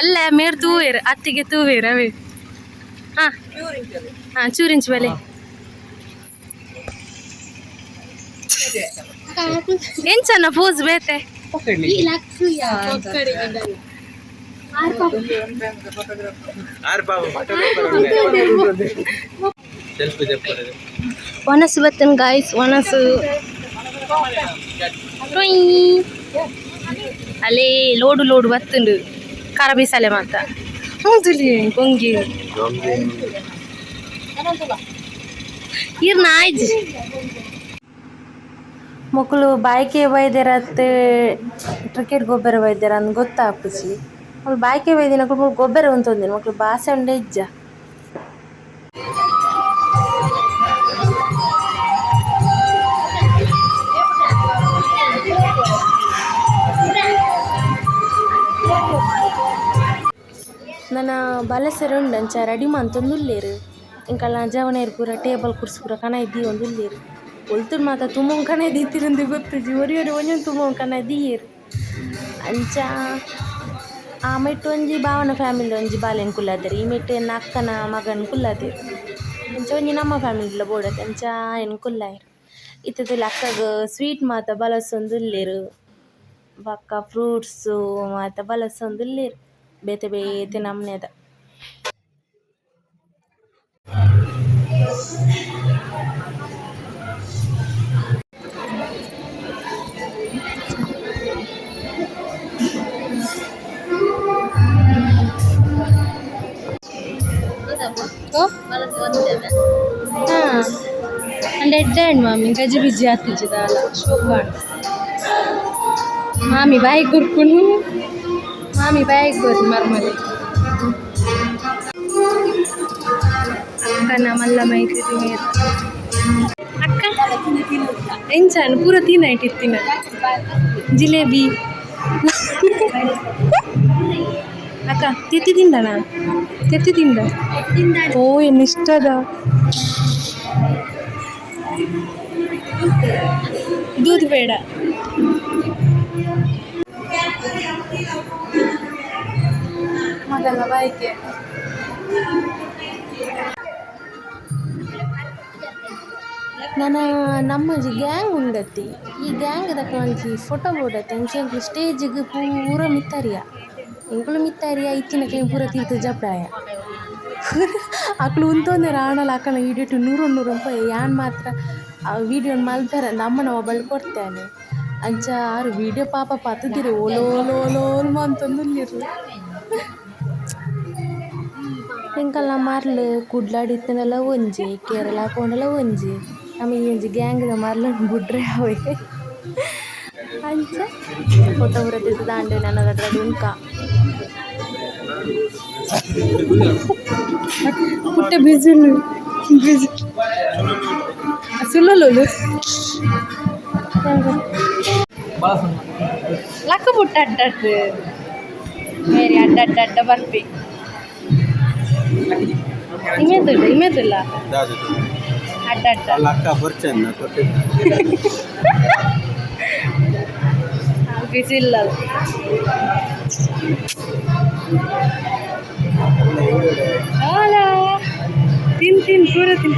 A: ಎಲ್ಲ ಮೇರ್ ತೂವೇರು ಅತ್ತಿಗೆ ತೂವೇರು ಅವೇ ಹಾ ಹಾ ಚೂರಿಂಚ್ ಬಲೆ ಎಂಚನ್ನ ಪೋಸ್ ಬೇತೆ. ಒಣಸು ಬತ್ತನ್ ಗಾಯ್ಸ್ ಒಣಸು ಟೊಯ್. ಅಲೇ ಲೋಡು ಲೋಡು ಬತ್ತುಂಡು ಖಾರ ಬೀಸಾಲೆ ಮಾತ ಹೌದುಲಿ ಗೊಂಗಿ ಇರ್ನ ಆಯ್ಜಿ ಮೊಕುಲು ಬಾಯ್ಕೆ ಬೈದೆರತ್ ಕ್ರಿಕೆಟ್ ಗೊಬ್ಬರ ಬೈದೆರ ಅಂದ್ ಗೊತ್ತಾಪುಜಿ ಮುಲು ಬಾಯ್ಕೆ ಬೈದಿನಕುಲು ಮುಲು ಗೊಬ್ಬರ ಉಂತೊಂದಿನ ಮೊಕುಲು ಬಾಸೆ ಉಂಡೆ ಇಜ್ಜ. ನನ ಬಲಸೆರೆ ಉಂಡು ಅಂಚ ರೆಡಿ ಮಂತೊಂದುಲ್ಲೆರ್. ಎಂಕಲ್ನ ಜವನೆರ್ ಪೂರ ಟೇಬಲ್ ಕುರ್ಸಿ ಪೂರ ಕನಯ್ ದೀವೊಂದುಲ್ಲೆರ್ ಒಲ್ತುಡು ಮಾತ ತುಮೊಂದು ಕನಯ್ ದೀತೆರಂದ್ ಗೊತ್ತುಜಿ ಒರಿ ಒರಿ ಒಂಜೊಂಜಿ ತುಮೊಂದು ಕನಯ್ ದೀಯೆರ್. ಅಂಚ ಆ ಮೈಟ್ ಒಂಜಿ ಬಾವನ ಫ್ಯಾಮಿಲಿ ಒಂಜಿ ಬಾಲೆನ್ ಕುಲ್ಲಾದೆರ್ ಈ ಮೈಟ್ ಎನ್ನ ಅಕ್ಕನ ಮಗನ್ ಕುಲ್ಲಾದೆರ್ ಅಂಚ ಒಂಜಿ ನಮ್ಮ ಫ್ಯಾಮಿಲಿಲ ಬೋಡಾತೆ ಅಂಚ ಆಯೆನ್ ಕುಲ್ಲಾಯೆರ್. ಇತ್ತೆ ತೂಲೆ ಅಕ್ಕಗ್ ಸ್ವೀಟ್ ಮಾತ ಬಲಸೊಂದುಲ್ಲೆರ್ ಬೊಕ್ಕ ಫ್ರೂಟ್ಸ್ ಮಾತ ಬಲಸೊಂದುಲ್ಲೆರ್ ಬೇತೆ ಬೇತೆ ನಮೂನೆದ.
E: ಹಾ ಅಂಡ ಎಡ್ಡೆ ಆಂಡ್ ಮಾಮಿ ಗಜಿ ಬಿಜಿ ಆತಿಜಿ ದಾಲ ಶೋಕು ಆಂಡ್ ಮಾಮಿ ಬಾಯಿ ಕೊರ್ಪುನು ಮಾಮಿ ಬಾಯಿಗ್ ಕೊರಿ ಮರ್ಮಲೆ.
A: ಅಕ್ಕನ ಮಲ್ಲ ಮೈತ್ರಿ ಮೇರ್ ಅಕ್ಕ ಎಂಚಾಂಡ್ ಪೂರ ತಿನೈಟ್ ಇತ್ತಿನ ಜಿಲೇಬಿ. ಅಕ್ಕ ತೆತ್ತಿ ತಿಂದನಾ? ತೆತ್ತಿ ತಿಂದ? ಓ ಎನ್ನ ಇಷ್ಟದ ದೂದ್ ಬೇಡ. ಮಗನ ಬಾಯ್ಕೆ. ನನ ನಮ್ಮೊಂಜಿ ಗ್ಯಾಂಗ್ ಉಂಡತ್ತಿ ಈ ಗ್ಯಾಂಗ್ ದಕ ಒಂಜಿ ಫೋಟೋ ಬೋಡತ್ತೆ ಅಂಚ ಎಂಕುಲು ಸ್ಟೇಜಿಗ್ ಪೂರ ಮಿತ್ತರಿಯ ಎಂಕುಲು ಮಿತ್ತರಿಯ ಇತ್ತಿನಕ್ಲೆನ್ ಪೂರ ತಿರ್ತ್ ಜಪ್ಡಾಯ. ಅಕುಲು ಉಂತೊಂದೆರ್ ಆಂಡಲ ಅಕಲ್ನ ಇಡಿಟ್ ನೂರೊಂದು ನೂರೊಂದು ಯಾನ್ ಮಾತ್ರ ಆ ವೀಡಿಯೋನ್ ಮಲ್ಪೆರೆ ಅಂದ್ ಅಮ್ಮನ ಮೊಬೈಲ್ ಕೊರ್ತೆನೆ. ಅಂಚ ಆರ್ ವೀಡಿಯೋ ಪಾಪ ಪತ್ತುದೆರ್ ಓಲು ಓಲು ಓಲು ಓಲು ಮಂತೊಂದುಲ್ಲೆರ್. ಎಂಕಲ್ನ ಮರ್ಲ್ ಕುಡ್ಲಡ್ ಇತ್ತ್ಂಡಲ ಒಂಜಿ ಕೇರಳ ಪೋಂಡಲ ಒಂಜಿ ನಮ ಈ ಒಂಜಿ ಗ್ಯಾಂಗ್ ದ ಮರ್ಲನ್ ಬುಡ್ರೆ ಆವೇ. ಅಂಚ ಫೋಟೋ ಪೂರ ದೆತ್ತ್‌ದಾಂಡ್ ನನ ರಡ್ಡ್ ಉಂಕ.
E: ಪುಟ್ಟ ಬಿಸಿಲು ಬಿಸಿಲು ಸುಲ್ಲುಲು ಲಕ್ಕ ಪುಟ್ಟ ಅಡ್ಡಡ್ಡು ಮೇರಿ ಅಡ್ಡ ಅಡ್ಡ ಅಡ್ಡ ಬರ್ಪಿ ಇಮೇದುಲ್ಲ ಇಮೇದುಲ್ಲ ಅಡ್ಡ ಅಡ್ಡ.
D: ಅಕ್ಕ ಬರ್ಚನ್ನ.
E: ಬಿಸಿಲ್ಲ. ಅಲ ತಿನ್ ತಿನ್ ಪೂರ ತಿನ್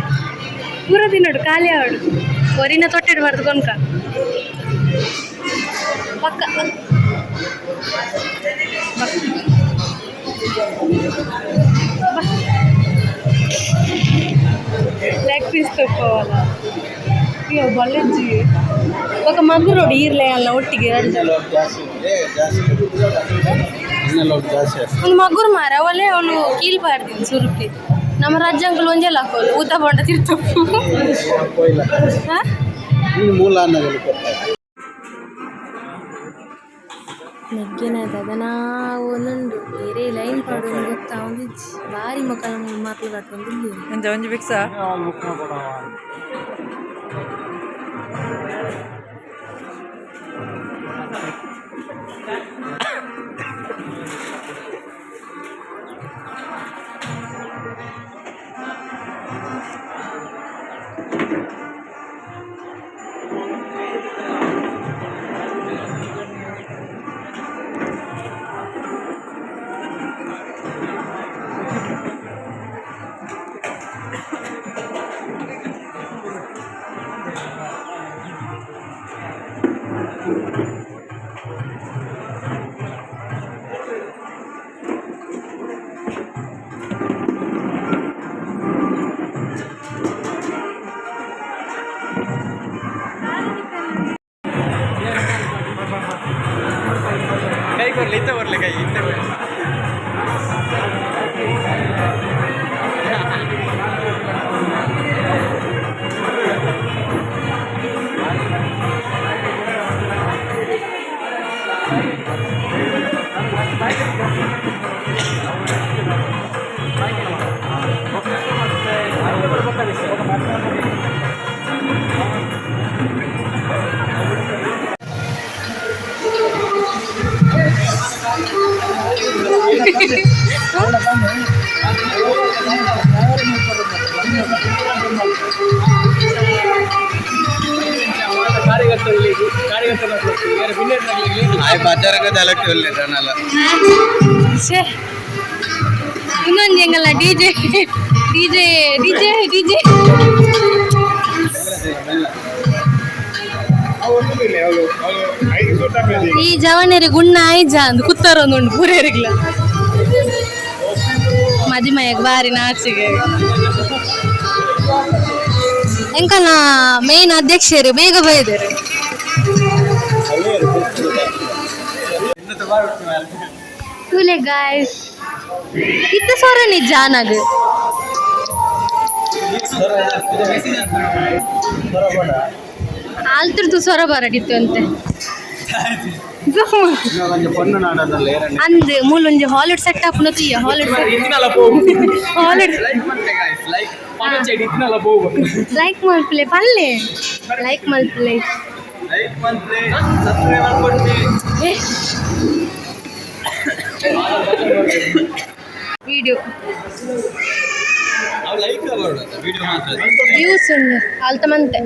E: ಪೂರ ತಿನ್ನೋಡು ಖಾಲಿ ಆವಡು ಒರಿನ ತೊಟ್ಟೆಡ್ ಬರ್ದು ಕೊನ್ಕ ಪಕ್ಕ. ಲೆಗ್ ಪೀಸ್ ತಕ್ಕೋವಲ್ಲ ಅಯ್ಯೋ ಬಲ್ಲೆಜ್ಜಿ ಬೊಕ ಮಗುರೋಡು ಈರ್ಲೆ ಅಲ್ಲ ಒಟ್ಟಿಗೆ ರಡ್ಡ್ ಜನ.
D: ಜಾಸ್ತಿ.
A: ಒಂದು ಮಗುರು ಮಾರ ಅವಲೇ ಅವಳು ಕೀಲ್ ಪಾಡ್ದಿನಿ ಸುರುಕ್ಕೆ ನಮ್ಮ ರಜ್ಜಂಕುಲು ಒಂಜೆಲ್ಲ ಹಾಕೋಲು ಊತ ಬೊಂಡ ತಿರ್ತಪ್ಪು. ಹಾ.
D: ಮೂಲ ಅನ್ನಗಳು ಕೊಡ್ತಾರೆ.
A: ಮೆಗ್ಗೆನ ದಾದನಾ ಒಂದುಂಡು ಬೇರೆ ಲೈನ್ ಪಾಡೊಂದು ಗೊತ್ತಾವೊಂದಿಜ್ಜಿ ಬಾರಿ ಮೊಕಲ್ ಮರ್ಲ್ ಕಟ್ಟೊಂದುಲ್ಲೆರ್.
G: ಒಂಜ ಒಂಜಿ ಫಿಕ್ಸ.
B: ಕೈ ಕೊರ್ಲೆ ಇತ್ತೆ ಬರ್ಲೆ ಕೈ ಇತ್ತೆ ಬರ್ಲೆ.
E: ಛೇ, ಇನ್ನೊಂದು ಹೆಂಗಲ್ಲ DJ DJ DJ DJ. ಈ ಜವನೇರಿ ಗುಣ್ಣ ಆಯ್ಜ ಅಂದ್ ಕುತ್ತಾರ ಒಂದುಂಡು ಪೂರೇರಿಗ್ಲ ಮದಿಮಯಗ್ ಬಾರಿ ನಾಚಿಗೆ. ಎಂಕಲ್ನ ಮೇನ್ ಅಧ್ಯಕ್ಷರು ಬೇಗ ಬೈದರು. ತೂಲೆ ಗಾಯ್ಸ್, ಇತ್ತ ಸೊರ ನಿಜ ನಾಗ. ಆಲ್ತಿರ್ದು ಸೊರ ಬರಡಿತ್ತು ಅಂತೆ. ಅಂದ್ ಮೂಲೊಂಜಿ ಹಾಲಿಡ್ ಸೆಟ್ ಆಪುನ ತೂಯ, ಹಾಲಿಡ್ ಹಾಲಿಡ್. ಲೈಕ್ ಮಲ್ಪುಲೆ ಪಲ್ಲೆ, ಲೈಕ್ ಮಲ್ಪುಲೆ. ಏ ವಿಡಿಯೋ ವ್ಯೂಸ್ ಉಂಡು ಅಲ್ತ ಮಂತೆ.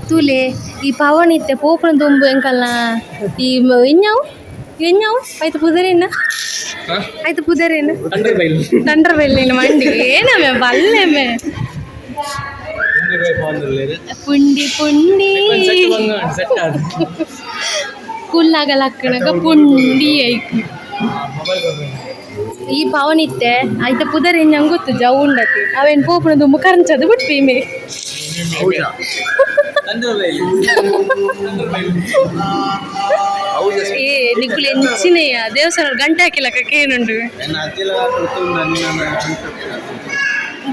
E: ತೂಲೆ, ಈ ಪವನ್ ಇತ್ತೆ ಪೋಪುನ ದುಂಬು ಎಂಕಲ್ನ ಈ ಎಂಜಾವು ಎಂಜಾವು ಆಯ್ತು ಪುದರೇನ, ಆಯ್ತು ಪುದರೇನ? ತಂಡ್ರ ಬೆಲ್ಲಿನ ಮಂಡಿ ಏನಮ್ಮೆ ಬಲ್ಲೆಮ್ಮೆ. ಪುಂಡಿ ಪುಂಡಿ ಕುಲ್ಲಾಗಲ ಅಕ್ಕನಗ ಪುಂಡಿ ಐಕ್. ಈ ಪವನ್ ಇತ್ತೆ ಆಯ್ತ ಪುದರ್ ಎಂಜಂಗ್ ಗೊತ್ತು ಜವು ಉಂಡತಿ. ಅವೇನು ಪೋಪುನ ದುಂಬು ಕರಂಚದು ಬಿಟ್ಪಿ ಮೇ. ಏ ನಿಕ್ಕುಲು ಎಂಚಿನೆಯ ದೇವಸ್ಥಾನ ಗಂಟೆ ಹಾಕಿಲಕ್ಕ ಕೇನುಂಡು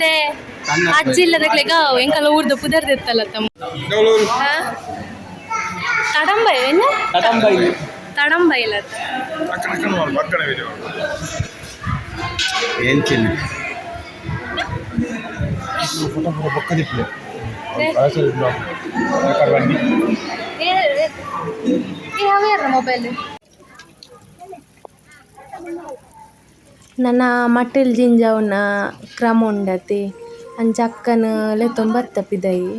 E: they ಅಜ್ಜಿ ಇಲ್ಲದಕ್ಲೆಗ ಎಂಕಲ ಊರ್ದ ಪುದರ್ ದೆತ್ತಲ್ಲ ತಮ್ಮ. ಹಾ? ತಡಂಬ ಏನ ತಡಂಬ ಇಲ್ಲ.
B: ಪಕ್ಕನ ವಿಡಿಯೋ.
D: ಏನ್ ಚಿನ್ನ?
B: ಪಕ್ಕ ದಿಪ್ಪಲೆ.
E: ಏ ಮೊಬೈಲ್.
A: ನನ್ನ ಮಟ್ಟೆಲ್ ಜಿಂಜಾವುನ ಕ್ರಮ ಉಂಡತೆ. ಅಂಚ ಅಕ್ಕನ ಲೆತ್ತೊಂದು ಬತ್ತ ಪಿದಯಿ.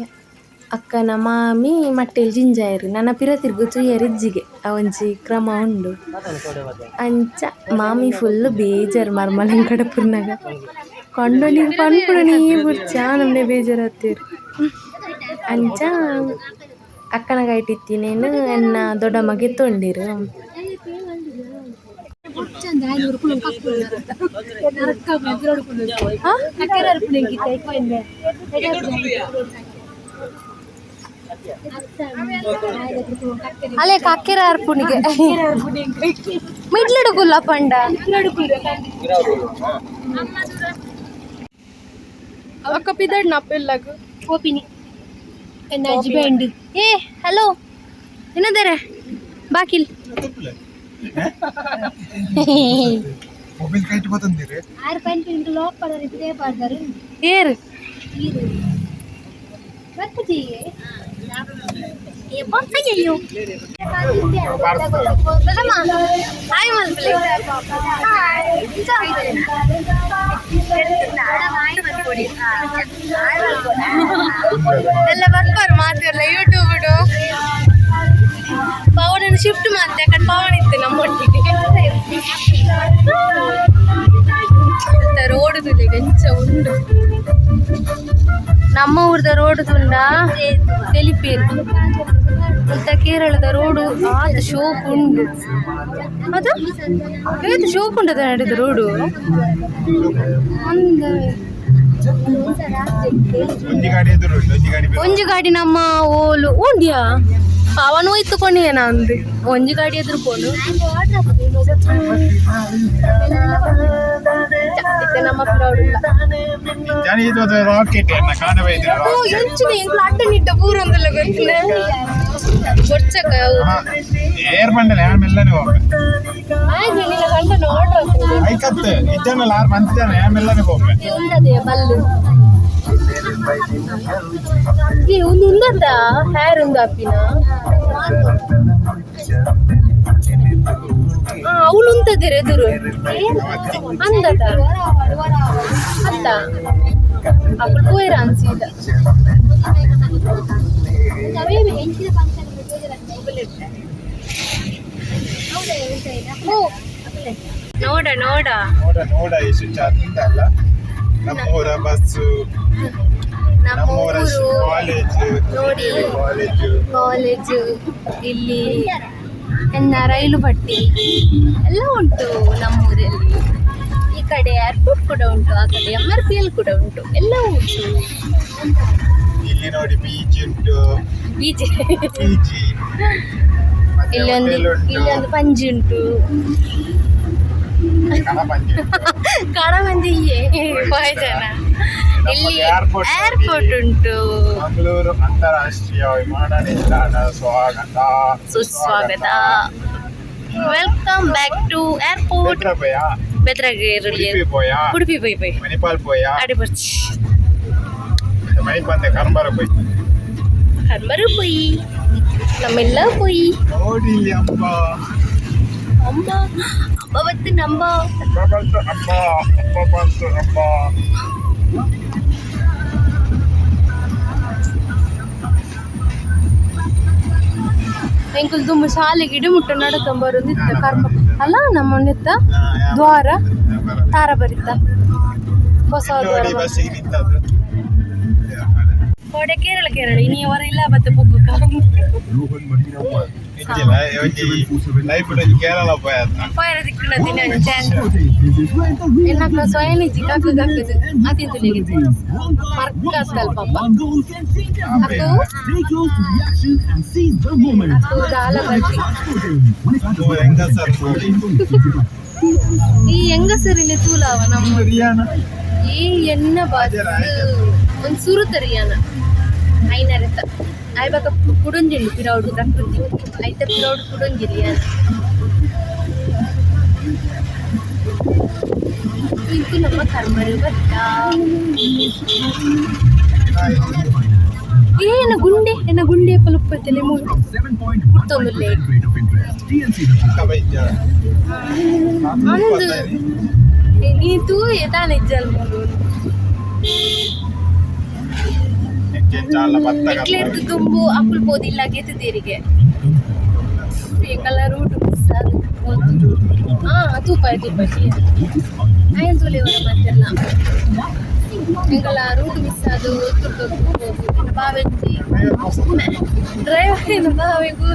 A: ಅಕ್ಕನ ಮಾಮಿ ಮಟ್ಟೆಲ್ ಜಿಂಜಾಯೆರ್. ನನ ಪಿರ ತಿರ್ಗು ತೂಯೆರ್ ಇಜ್ಜಿಗೆ, ಅವೊಂಜಿ ಕ್ರಮ ಉಂಡು. ಅಂಚ ಮಾಮಿ ಫುಲ್ ಬೇಜಾರ್ ಮರ್ಮಲನ್ ಕಡಪುರ್ನಗ ಕಂಡನಿ ಪನ್ಪುನ ಬುಡ್ಚಿ ಆನಮ್ನೆ ಬೇಜಾರಾತೆರ್. ಅಂಚ ಅಕ್ಕನ ಕೈಟ್ ಇತ್ತಿನೇನ್ ಎನ್ನ ದೊಡ್ಡಮ್ಮಗೆ ಎತ್ತೊಂಡೆರ್. ಅಲೆ ಕಕ್ಕೆರ ಅರ್ಪುನಿಗೆ ಮಿಡ್ಲಡು ಗುಲ್ಲ ಪಂಡ. ಅಕ್ಕ ಪಿದಡ್ ನಪ್ಪೆಲ್ಲಾಗ.
E: ಪೋಪಿನಿ ಎನ್ನ ಹಸ್ಬೆಂಡ್.
A: ಏ ಹಲೋ, ಏನದಾರೆ ಬಾಕಿಲ್?
D: ಮೊಬೈಲ್ ಕೈಟ್ ಬತ್ತಂದಿರಿ.
E: ಆರು ಪಂಟ್ ಇಂಟು ಲಾಕ್ ಪಡರ್ ಇದೇ ಪಾಡ್ದಾರು.
A: ಏರ್?
E: ಬರ್ಪುಜಿ. ಅಯ್ಯಯ್ಯೋ.
A: ಹಾಯ್ ಮಲ್ಪಲೆ. ಎಲ್ಲ ಬರ್ಪಾರು ಮಾತಿರಲ್ಲ ಯೂಟ್ಯೂಬ್. ಪವನನ್ನು ಶಿಫ್ಟ್ ಮಾಡ್ತೆ, ಯಾಕಂದ್ರೆ ಪವನ್ ಇತ್ತು ನಮ್ಮೊಟ್ಟಿಗೆ. ರೋಡ್ ಎಂಚ ಉಂಡು ನಮ್ಮ ಊರ್ದ ರೋಡ್ ತುಂಡ ತೆಲಿಪೇರು. ಮುಲ್ತ ಕೇರಳದ ರೋಡು ಆತ ಶೋಕ್ ಉಂಡು. ಅದು ಏತು ಶೋಕ್ ಉಂಡದ ನಡೆದ ರೋಡು ಅಂದ.
B: ಒಂಜಿ ಗಾಡಿ ಎದುರು ಉಂಟು, ಒಂಜಿ ಗಾಡಿ.
A: ಒಂಜಿ ಗಾಡಿ ನಮ್ಮ ಓಲು ಉಂಡ್ಯಾ ಪವನ್ ಹೋಯ್ತುಕೊಂಡಿಯೇನ ಅಂದು ಒಂಜಿ ಗಾಡಿ ಎದುರು ಪೋನು. ಇತ್ತೆ ನಮ್ಮ ಪಿರವುಡುಲ್ಲ.
B: ಜಾನಿ ಇದು ರಾಕೆಟ್ ಎನ್ನ ಕಾಣಬೈದು.
A: ಓ ಎಂಚಿನ ಎಂಕ್ಲು ಅಡ್ಡ ನಿಟ್ಟ ಪೂರೊಂದುಲ್ಲ ಗೊತ್ತಿಲ್ಲ ಬೊರ್ಚಕ.
B: ಏರ್ ಬಂಡಲ ಯಾರ್ ಮೆಲ್ಲನೆ ಹೋಗ.
A: ಆಯ್ತು, ನಿನ್ನ ಗಂಡನ ಆರ್ಡರ್.
B: ಐಕತ್ ಇಜ್ಜನಲ್ಲ, ಆರ್ ಮಂತ್ ಜನ ಯಾರ್ ಮೆಲ್ಲನೆ ಹೋಗ್ಬೆ.
A: ಉಂದದೆ ಬಲ್ಲು. ಏ ಒಂದು ಉಂದದ ಹೇರ್ ಉಂದು ಅಪ್ಪಿನ. ಹಾ, ಅವಳು ಉಂತದಿರ ಎದುರು ಅಂದದ ಅತ್ತ. ಅಪ್ಪಳು ಪೋಯಿರ ಅನ್ಸಿದ.
E: ಎಂಚಿನ ಫಂಕ್ಷನ್.
A: ನೋಡ ನೋಡ.
B: ನೋಡ ನೋಡ, ಎಷ್ಟು ಚಂದ ಅಲ್ಲ ನಮ್ಮೂರ ಬಸ್ಸು?
A: ನಮ್ಮ
B: ನಮ್ಮೂರ
A: ಊರು
B: ಕಾಲೇಜು.
A: ನೋಡಿ.
B: ಕಾಲೇಜು.
A: ಕಾಲೇಜು, ಇಲ್ಲಿ ಎನ್ನ ರೈಲು ಪಟ್ಟಿ ಎಲ್ಲ ಉಂಟು ನಮ್ಮೂರಲ್ಲಿ. ಈ ಕಡೆ ಏರ್ಪೋರ್ಟ್ ಕೂಡ ಉಂಟು, ಆ ಕಡೆ MRPL ಕೂಡ ಉಂಟು, ಎಲ್ಲ ಉಂಟು.
B: ಇಲ್ಲಿ ನೋಡಿ, ಬೀಚ್ ಉಂಟು.
A: ಬೀಚ್.
B: ಬೀಚ್.
A: ಇಲ್ಲೊಂದು ಇಲ್ಲೊಂದು ಪಂಜಿ ಉಂಟು.
B: ಕಣಪಂಜಿ ಉಂಟು.
A: ಕಾಣಮಂದಿ ಜನ ಇಲ್ಲಿ.
B: Airport.
A: Airport ಉಂಟು.
B: ಮಂಗಳೂರು ಅಂತಾರಾಷ್ಟ್ರೀಯ ವಿಮಾನ ನಿಲ್ದಾಣ, ಸ್ವಾಗತ.
A: ಸುಸ್ವಾಗತ. Welcome back to airport.
B: Bedra ಪೋಯಾ?
A: ಬೆದ್ರಾಗೆ.
B: Udupi ಪೋಯಾ?
A: Udupi ಪೋಯಿ ಪೋಯಿ.
B: ಮಣಿಪಾಲ್ ಪೋಯಾ?
A: ಅಡೆ ಬರ್ಚಿ.
B: ಮಣಿಪಾಲ್ ಕರಂಬಾರ ಪೋಯ್.
A: ಕರ್ಮರು ಪೋಯಿ, ನಮ್ಮೆಲ್ಲ ಪೋಯಿ.
B: ನೋಡಿ ಇಲ್ಲಿ ಅಮ್ಮ.
A: ಅಮ್ಮ, ಅಮ್ಮ ಬತ್ತು ನಮ್ಮ.
B: ಅಮ್ಮ ಬಂತು, ಅಮ್ಮ, ಅಮ್ಮ ಬಂತು, ಅಮ್ಮ.
E: ಎಂಕುಲು ದುಂಬು ಶಾಲೆಗೆ ಇಡಿ ಮುಟ್ಟ ನಡಕೊಂಬರೊಂದಿತ್ತ ಕರ್ಮ ಅಲ್ಲ ನಮ್ಮ ನೆತ್ತ ದ್ವಾರ ತಾರ ಬರಿತ ಹೊಸ ದ್ವಾರ.
B: ನೋಡಿ, ಬಸ್ಸಿಗೆ ನಿಂತದ್ದು.
A: ಕೋಡೆ ಕೇರಳ ಕೇರಳ ಇನಿ ಹೊರ ಇಲ್ಲ ಬತ್ತೆ ಪುಗ್ಗು.
B: ಇಜ್ಜಿಲ್ಲ, ಒಂಜಿ ಲೈಫ್ ಕೇರಳ ಪೋಯ ಅಂತ.
A: ಪೋಯರ ದಿಕ್ಕುನ ದಿನ ಅಂಚೆ.
E: ಎನ್ನಕ್ಲ ಸ್ವಯನಿಜ್ಜಿ ಕಾಕು ಕಾಕುದು ಅತಿಂತುಲಿಗೆ ಮರ್ಕತ್ತಲ್ ಪಾಪ. ಅಕ್ಕು ಅಕ್ಕು ದಾಲ ಬರ್ತಿ.
B: ಹೆಂಗಸರು ನೋಡಿ.
E: ಈ ಹೆಂಗಸರಿನ ತೂಲಾವ ನಮ್ಮ.
B: ರಿಯಾನ.
E: ಈ ಎನ್ನ ಬಾಸ್ ಒಂದ್ ಸುರು ತರಿಯಾನ ಐನರೆತ ಆಯ್ಬಾಕ ಕುಡೊಂಜಿಂಡು ಪಿರೌಡು ಪ್ರಕೃತಿ ಐತ ಪಿರೌಡು ಕುಡೊಂಜಿರಿಯಾನ. ಇದು ನಮ್ಮ ಕರ್ಮರು ಬತ್ತ. ಏನ ಗುಂಡೆ ಎನ್ನ ಗುಂಡೆ ಪಲುಪ್ಪತ್ತಲೆ ಮೂರು ಪುಟ್ಟೊಂದುಲ್ಲೆ. ಅಂದು ನೀ ತೂಯೆ ತಾನೆ ಇಜ್ಜಲ್ ಮೂಲು.
B: ಚಾಲ ಬತ್ತ.
A: ಎಕ್ಲೆರ್ದು ದುಂಬು ಅಕುಲ್ ಪೋದಿಲ್ಲ ಗೆತ್ತದೇರಿಗೆ ಎಂಕಲ್ಲ ರೂಟ್ ಮಿಸ್ ಆದ್. ಹಾ, ತೂಪಾಯ್ ತೂಪಾಯ್ ಆಯನ್ ತೂಲೆ ಅವರ ಮತ್ತೆಲ್ಲ. ಎಂಕಲ್ಲ ರೂಟ್ ಮಿಸ್ ಅದು ಬಾವೆಂಜಿ ಡ್ರೈವರ್ ಬಾವೆಗೂ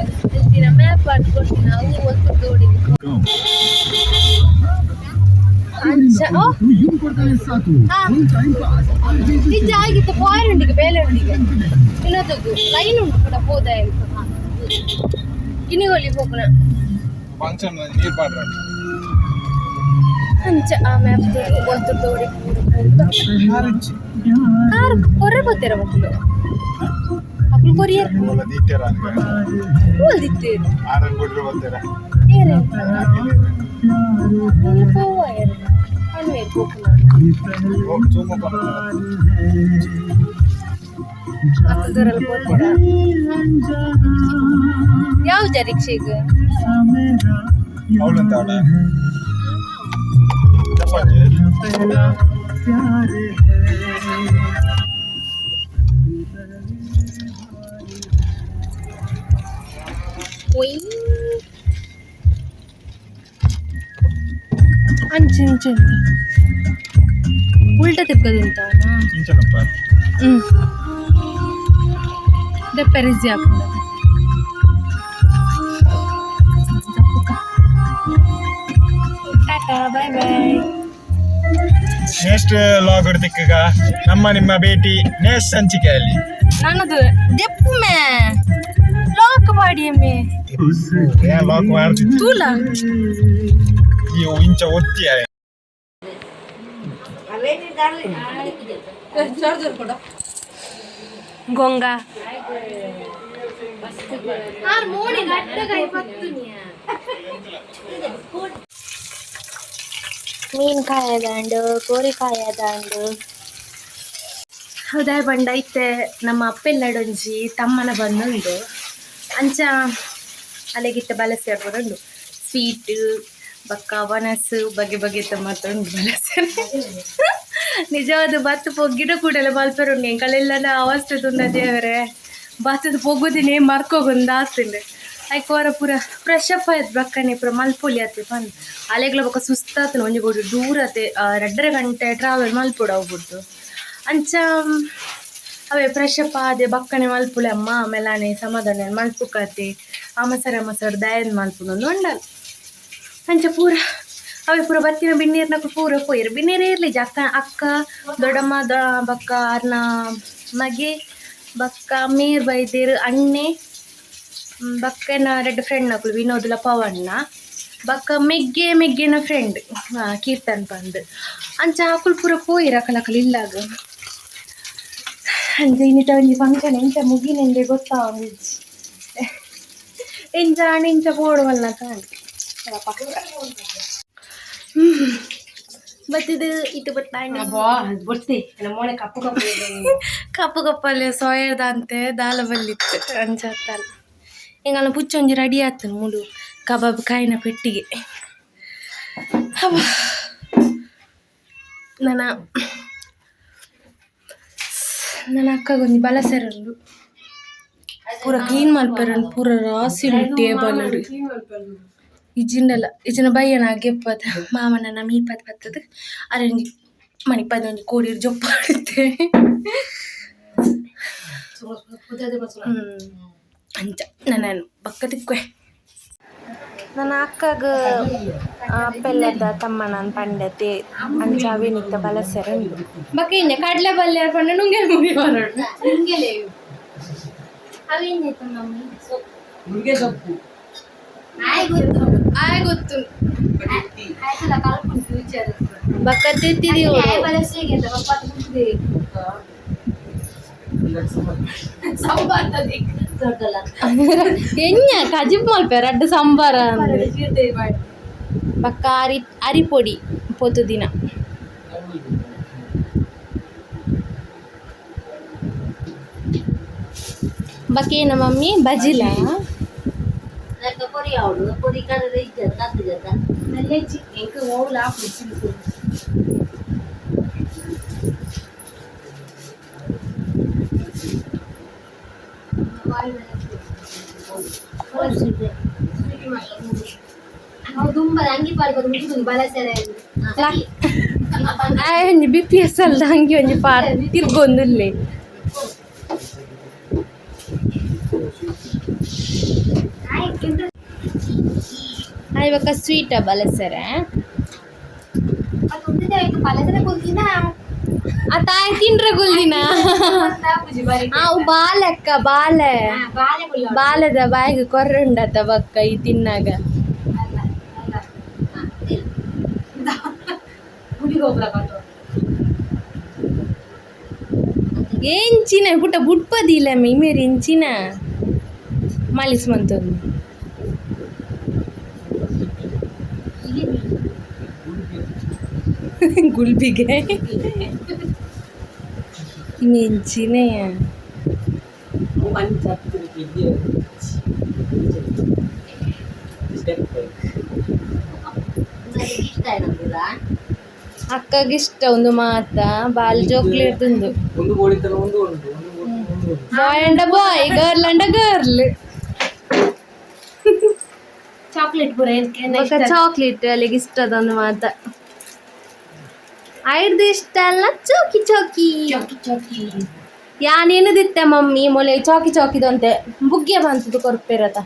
A: ದಿನ ಮ್ಯಾಪ್ ಕೊಡ್ತೀನಿ ಅವು ಒತ್ತು ದೋಡಿ ಅಂಚ. ಓ ಹಾ. ನಿಜ ಆಗಿತ್ತು ಪಾಯರುಂಡಿಗೆ ಬೇಲೆಂಡಿಗೆ ಇನ್ನೊಂದು ಲೈನ್ ಉಂಟು ಕೂಡ ಹೋದ ಕಿನಿಗೊಲಿ ಹೋಗುಣ.
B: ಫಂಕ್ಷನ್ ನೀರು ಪಾಡ್ರ.
A: ಅಂಚ ಆ ಮ್ಯಾಪ್ ಒತ್ತು ದೋಡಿ. ಕಾರ್ ಕೊರ್ರೆ పోతాರ ಮಕ್ಕಳು ಅಕ್ಲು ಕೊರಿಯರ್.
B: ದೀತ್ಯರ.
A: ಹೋಲ್ದಿತ್ತು.
B: ಆರನ್ ಗುಡ್ರು ಬರ್ತಾರ.
A: ಏರೆ ನೀನು ಪೋವ ಏರೆ ಅಣ್ವೇರ್ ಪೋಪುನ.
B: ತೂಮ.
A: ಅಕ್ಲು ದೊರಲ್ ಪೋತಾರ ಯಾವ್ದ ರಿಕ್ಷೆಗ್.
B: ಅವಳಂತ ಅವಳ.
A: ಒಯ್.
E: ಅಂಚೆ ಇಂಚೆ ಅಂತ ಉಲ್ಟಾ ತಿರ್ಗದುಂತ.
B: ಇಂಚನಪ್ಪ.
E: ಹ್ಮ್ ದೆಪ್ಪೆರಿಜಿ ಆಪುಂಡು.
A: Tata, bye bye.
B: Next vlog ತಿಕ್ಕಗ ನಮ್ಮ ನಿಮ್ಮ ಭೇಟಿ ನೆಕ್ಸ್ಟ್ ಸಂಚಿಕೆಯಲ್ಲಿ.
E: ನನ್ನದು ದೆಪ್ಪು ಮೇ ಲಾಕ್ ಮಾಡಿ ಅಮ್ಮೆ.
B: ಲಾಕ್ ಮಾಡ್ತಿದ್ದೆ.
E: ತೂಲ.
B: ಈ ಇಂಚ ಒತ್ತಿ.
A: ಗೊಂಗ.
E: ಆರ್ ಮೋಡಿ ಗಟ್ಟಗಾಯಿ ಪತ್ತುನಿಯ.
A: ಮೀನ್ಕಾಯ ದಾಂಡು, ಕೋರಿಕಾಯ ದಾಂಡು. ಹೌದಾ ಬಂಡ ಇತ್ತೆ ನಮ್ಮ ಅಪ್ಪೆಲ್ಲಡೊಂಜಿ ತಮ್ಮನ ಬಂದುಂಡು. ಅಂಚ ಅಲೆಗಿತ್ತ ಬಲಸೆ ಬರುಂಡು. ಸ್ವೀಟ್ ಬಕ್ಕ ಒಣಸು ಬಗೆ ಬಗೆತ ಮಾತುಂಡು ಬಲಸೆ. ನಿಜವಾದ ಬತ್ತು ಪೊಗ್ಗಿಡ ಕೂಡಲ ಮಲ್ಪೆರುಂಡು. ಎಂಕಲೆಲ್ಲ ಅವಸ್ಥೆ ತುಂದ ದೇವರೇ. ಬತ್ತದ ಪೊಗ್ಗುದಿನೇ ಮರ್ಕೋಗೊಂದು ಆತುಂಡು. ಐಕ್ ವಾರ ಪೂರ ಫ್ರೆಶ್ ಅಪ್ ಆಯ್ತು ಬಕ್ಕನೆ ಪೂರ ಮಲ್ಪೊಲಿ ಆತೆ ಪಂದ್ ಅಲೆಗ್ಲ ಬೊಕ್ಕ ಸುಸ್ತಾತನ ಒಂಜಿ ಗೋಡು ದೂರ ಆತೆ 2.5 ಗಂಟೆ ಟ್ರಾವೆಲ್ ಮಲ್ಪೊಡು ಅವು ಬುಡ್ದು ಅಂಚ ಅವೇ ಫ್ರೆಶ್ ಅಪ್ ಆದೆ ಬಕ್ಕನೆ ಮಲ್ಪುಲೆ ಅಮ್ಮ ಆಮೇಲೆ ಸಮಾಧಾನ ಮಲ್ಪುಕಾತೆ ಅಮಸರ ಅಮಸರ ದಯನ್ ಮಲ್ಪುನೊಂದು ಉಂಡಲ್ ಅಂಚ ಪೂರ ಅವೇ ಪೂರ ಬತ್ತಿನ ಬಿನ್ನೀರ್ನಕ್ಲು ಪೂರ ಪೋಯಿರು ಬಿನ್ನೀರು ಇರ್ಲಿ ಅಕ್ಕ ಅಕ್ಕ ದೊಡ್ಡಮ್ಮ ಬಕ್ಕ ಅರ್ನ ಮಗೆ ಬಕ್ಕ ಮೇರ್ ಬೈದೇರು ಅಣ್ಣೆ ಬಕ್ಕನ ರೆಡ್ ಫ್ರೆಂಡ್ ನಕುಲು ವಿನೋದ್ಲ ಪವಣ್ಣ ಬಕ್ಕ ಮೆಗ್ಗೆ ಮೆಗ್ಗೆನ ಫ್ರೆಂಡ್ ಕೀರ್ತನ್ ಪಂದ್ ಅಂಚ ಅಕುಲು ಪೂರ ಪೋಯಿರು ಅಕಲ್ ಇಲ್ಲಾಗ ಅಂಚ ಇನ್ನಿಟ ಒಂಜಿ ಫಂಕ್ಷನ್ ಎಂಚ ಮುಗಿನೆಂದೆ ಗೊತ್ತಾವಂದಿಜ್ಜಿ ಎಂಚ ಆಂಡ ಇಂಚ ಪೋಡುವಲ್ಲ ಕಾಣ್ ಬತ್ತಿದು ಇತ್ತು ಬತ್ತಾಂಡ
F: ಬೊಡ್ತಿ ಮೋನೆ ಕಪ್ಪು ಕಪ್ಪು
A: ಕಪ್ಪು ಕಪ್ಪಲ್ಲಿ ಸೋಯರ್ದಂತೆ ದಾಲ ಬಲ್ಲಿತ್ತು ಅಂಚತ್ತಲ್ಲ ಎಂಗಲ್ಲ ಪುಚ್ಚೊಂಜಿ ರೆಡಿ ಆತನು ಮುಳು ಕಬಾಬ್ ಕಾಯಿನ ಪೆಟ್ಟಿಗೆ ಅಬ್ಬಾ. ನನ್ನ ನನ್ನ ಅಕ್ಕಗೊಂಜಿ ಬಲಸೆರಂಡು ಪೂರ ಕ್ಲೀನ್ ಮಲ್ಪೆರಂಡು ಪೂರ ರಾಸಿ ಟೇಬಲ್ ಇಜ್ಜಿಂಡಲ್ಲ ಇಜ್ಜಿನ ಬಯ್ಯನ ಗೆಪ್ಪದ ಮಾಮನ ಮೀಪದ ಬತ್ತದ ಅರೆಂಜಿ ಮಣಿಪದ ಒಂಜಿ ಕೋಡಿರ್ ಜೊಪ್ಪಾಡುತ್ತೆ ಅಂಚ ನನ್ನ ಬಕ್ಕ ತಿಕ್ವೆ ನನ್ನ ಅಕ್ಕಗ ಅಪ್ಪೆಲ್ಲದ ತಮ್ಮನ ಪಂಡತೆ ಅಂಚ ಅವೇನಿತ್ತ ಬಲಸೆರಂಡು
E: ಬಕ್ಕ ಇಂಜ ಕಡಲೆ ಬಲ್ಲೆ ಪಂಡ ನುಂಗೆ ಮುಗಿ ಬರೋಡು
F: ಅವೇನಾಯ್ತು ಮಮ್ಮಿ
C: ನುಗ್ಗೆ ಸೊಪ್ಪು
E: ಆಯ್ ಗೊತ್ತು
F: ಆಯ್ತಲ್ಲ ಕಲ್ಪುಂಡು ಫ್ಯೂಚರ್
E: ಬಕ್ಕ ತಿತ್ತಿದಿ ಎಣ್ಣೆ ಕಜಿಪ್ ಮಲ್ಪೆ ರಡ್ಡ್ ಸಂಬಾರ ಬಕ್ಕ ಅರಿ ಅರಿ ಪೊಡಿ ಪೊತು ದಿನ ಬಕ್ಕ ಏನ ಮಮ್ಮಿ ಬಜಿಲ
F: ಪೊರಿ ಅವಳು ಪೊರಿ ಕಡಲೆ ಇಜ್ಜದ ಕತ್ತುಗದ ಎಂಕ್ ಓವ್ಲ ಆಪುಜಿ
E: ಒಂಜಿ B P S ಅಲ್ಲ ಹಂಗೆ ಒಂಜಿ ಪಾರ್ ತಿರ್ಗೊಂದುಲ್ಲೆ ಇವಾಗ ಸ್ವೀಟ್ ಬಲಸರ ಆ ತಾಯಿ ತಿಂಡ್ರೆ ಗುಲ್ದಿನ ಅವು ಬಾಲಕ್ಕ ಬಾಲೆ ಬಾಲದ ಬಾಯಿಗೆ ಕೊರ್ರುಂಡತ ಬಕ್ಕ ಈ ತಿನ್ನಾಗ ಎಂಚಿನ ಪುಟ್ಟ ಬುಡ್ಪದಿಲ್ಲ ಇಮೇರಿ ಎಂಚಿನ ಮಾಲಿಸ್ ಮಂತೊಂದು ಗುಲ್ಬಿಗೆ ಎಂಚಿನ ಅಕ್ಕಗೆ ಇಷ್ಟ ಒಂದು ಮಾತ ಬಾಲ್ ಜೋಕ್ಲಿರ್ದುಂದು
C: ಒಂದು ಬೋಳಿತನ ಒಂದು ಉಂಟು ಒಂದು ಒಂದು ಉಂಟು.
E: ಬಾಯ್ ಅಂಡ ಬಾಯ್ ಗರ್ಲ್ ಅಂಡ ಗರ್ಲ್
F: ಚಾಕ್ಲೇಟ್ ಪೂರ
E: ಚಾಕ್ಲೇಟ್ ಅಲ್ಲಿಗೆ ಇಷ್ಟದೊಂದು ಮಾತ ಐಡ್ದು ಇಷ್ಟ ಅಲ್ಲ ಚೌಕಿ ಚೌಕಿ
F: ಚೌಕಿ
E: ಯಾನೇನದಿತ್ತೆ ಮಮ್ಮಿ ಮೊಲೆ ಚಾಕಿ ಚಾಕಿದಂತೆ ಬುಗ್ಗೆ ಬಂತದ್ದು ಕೊರ್ಪೇರತ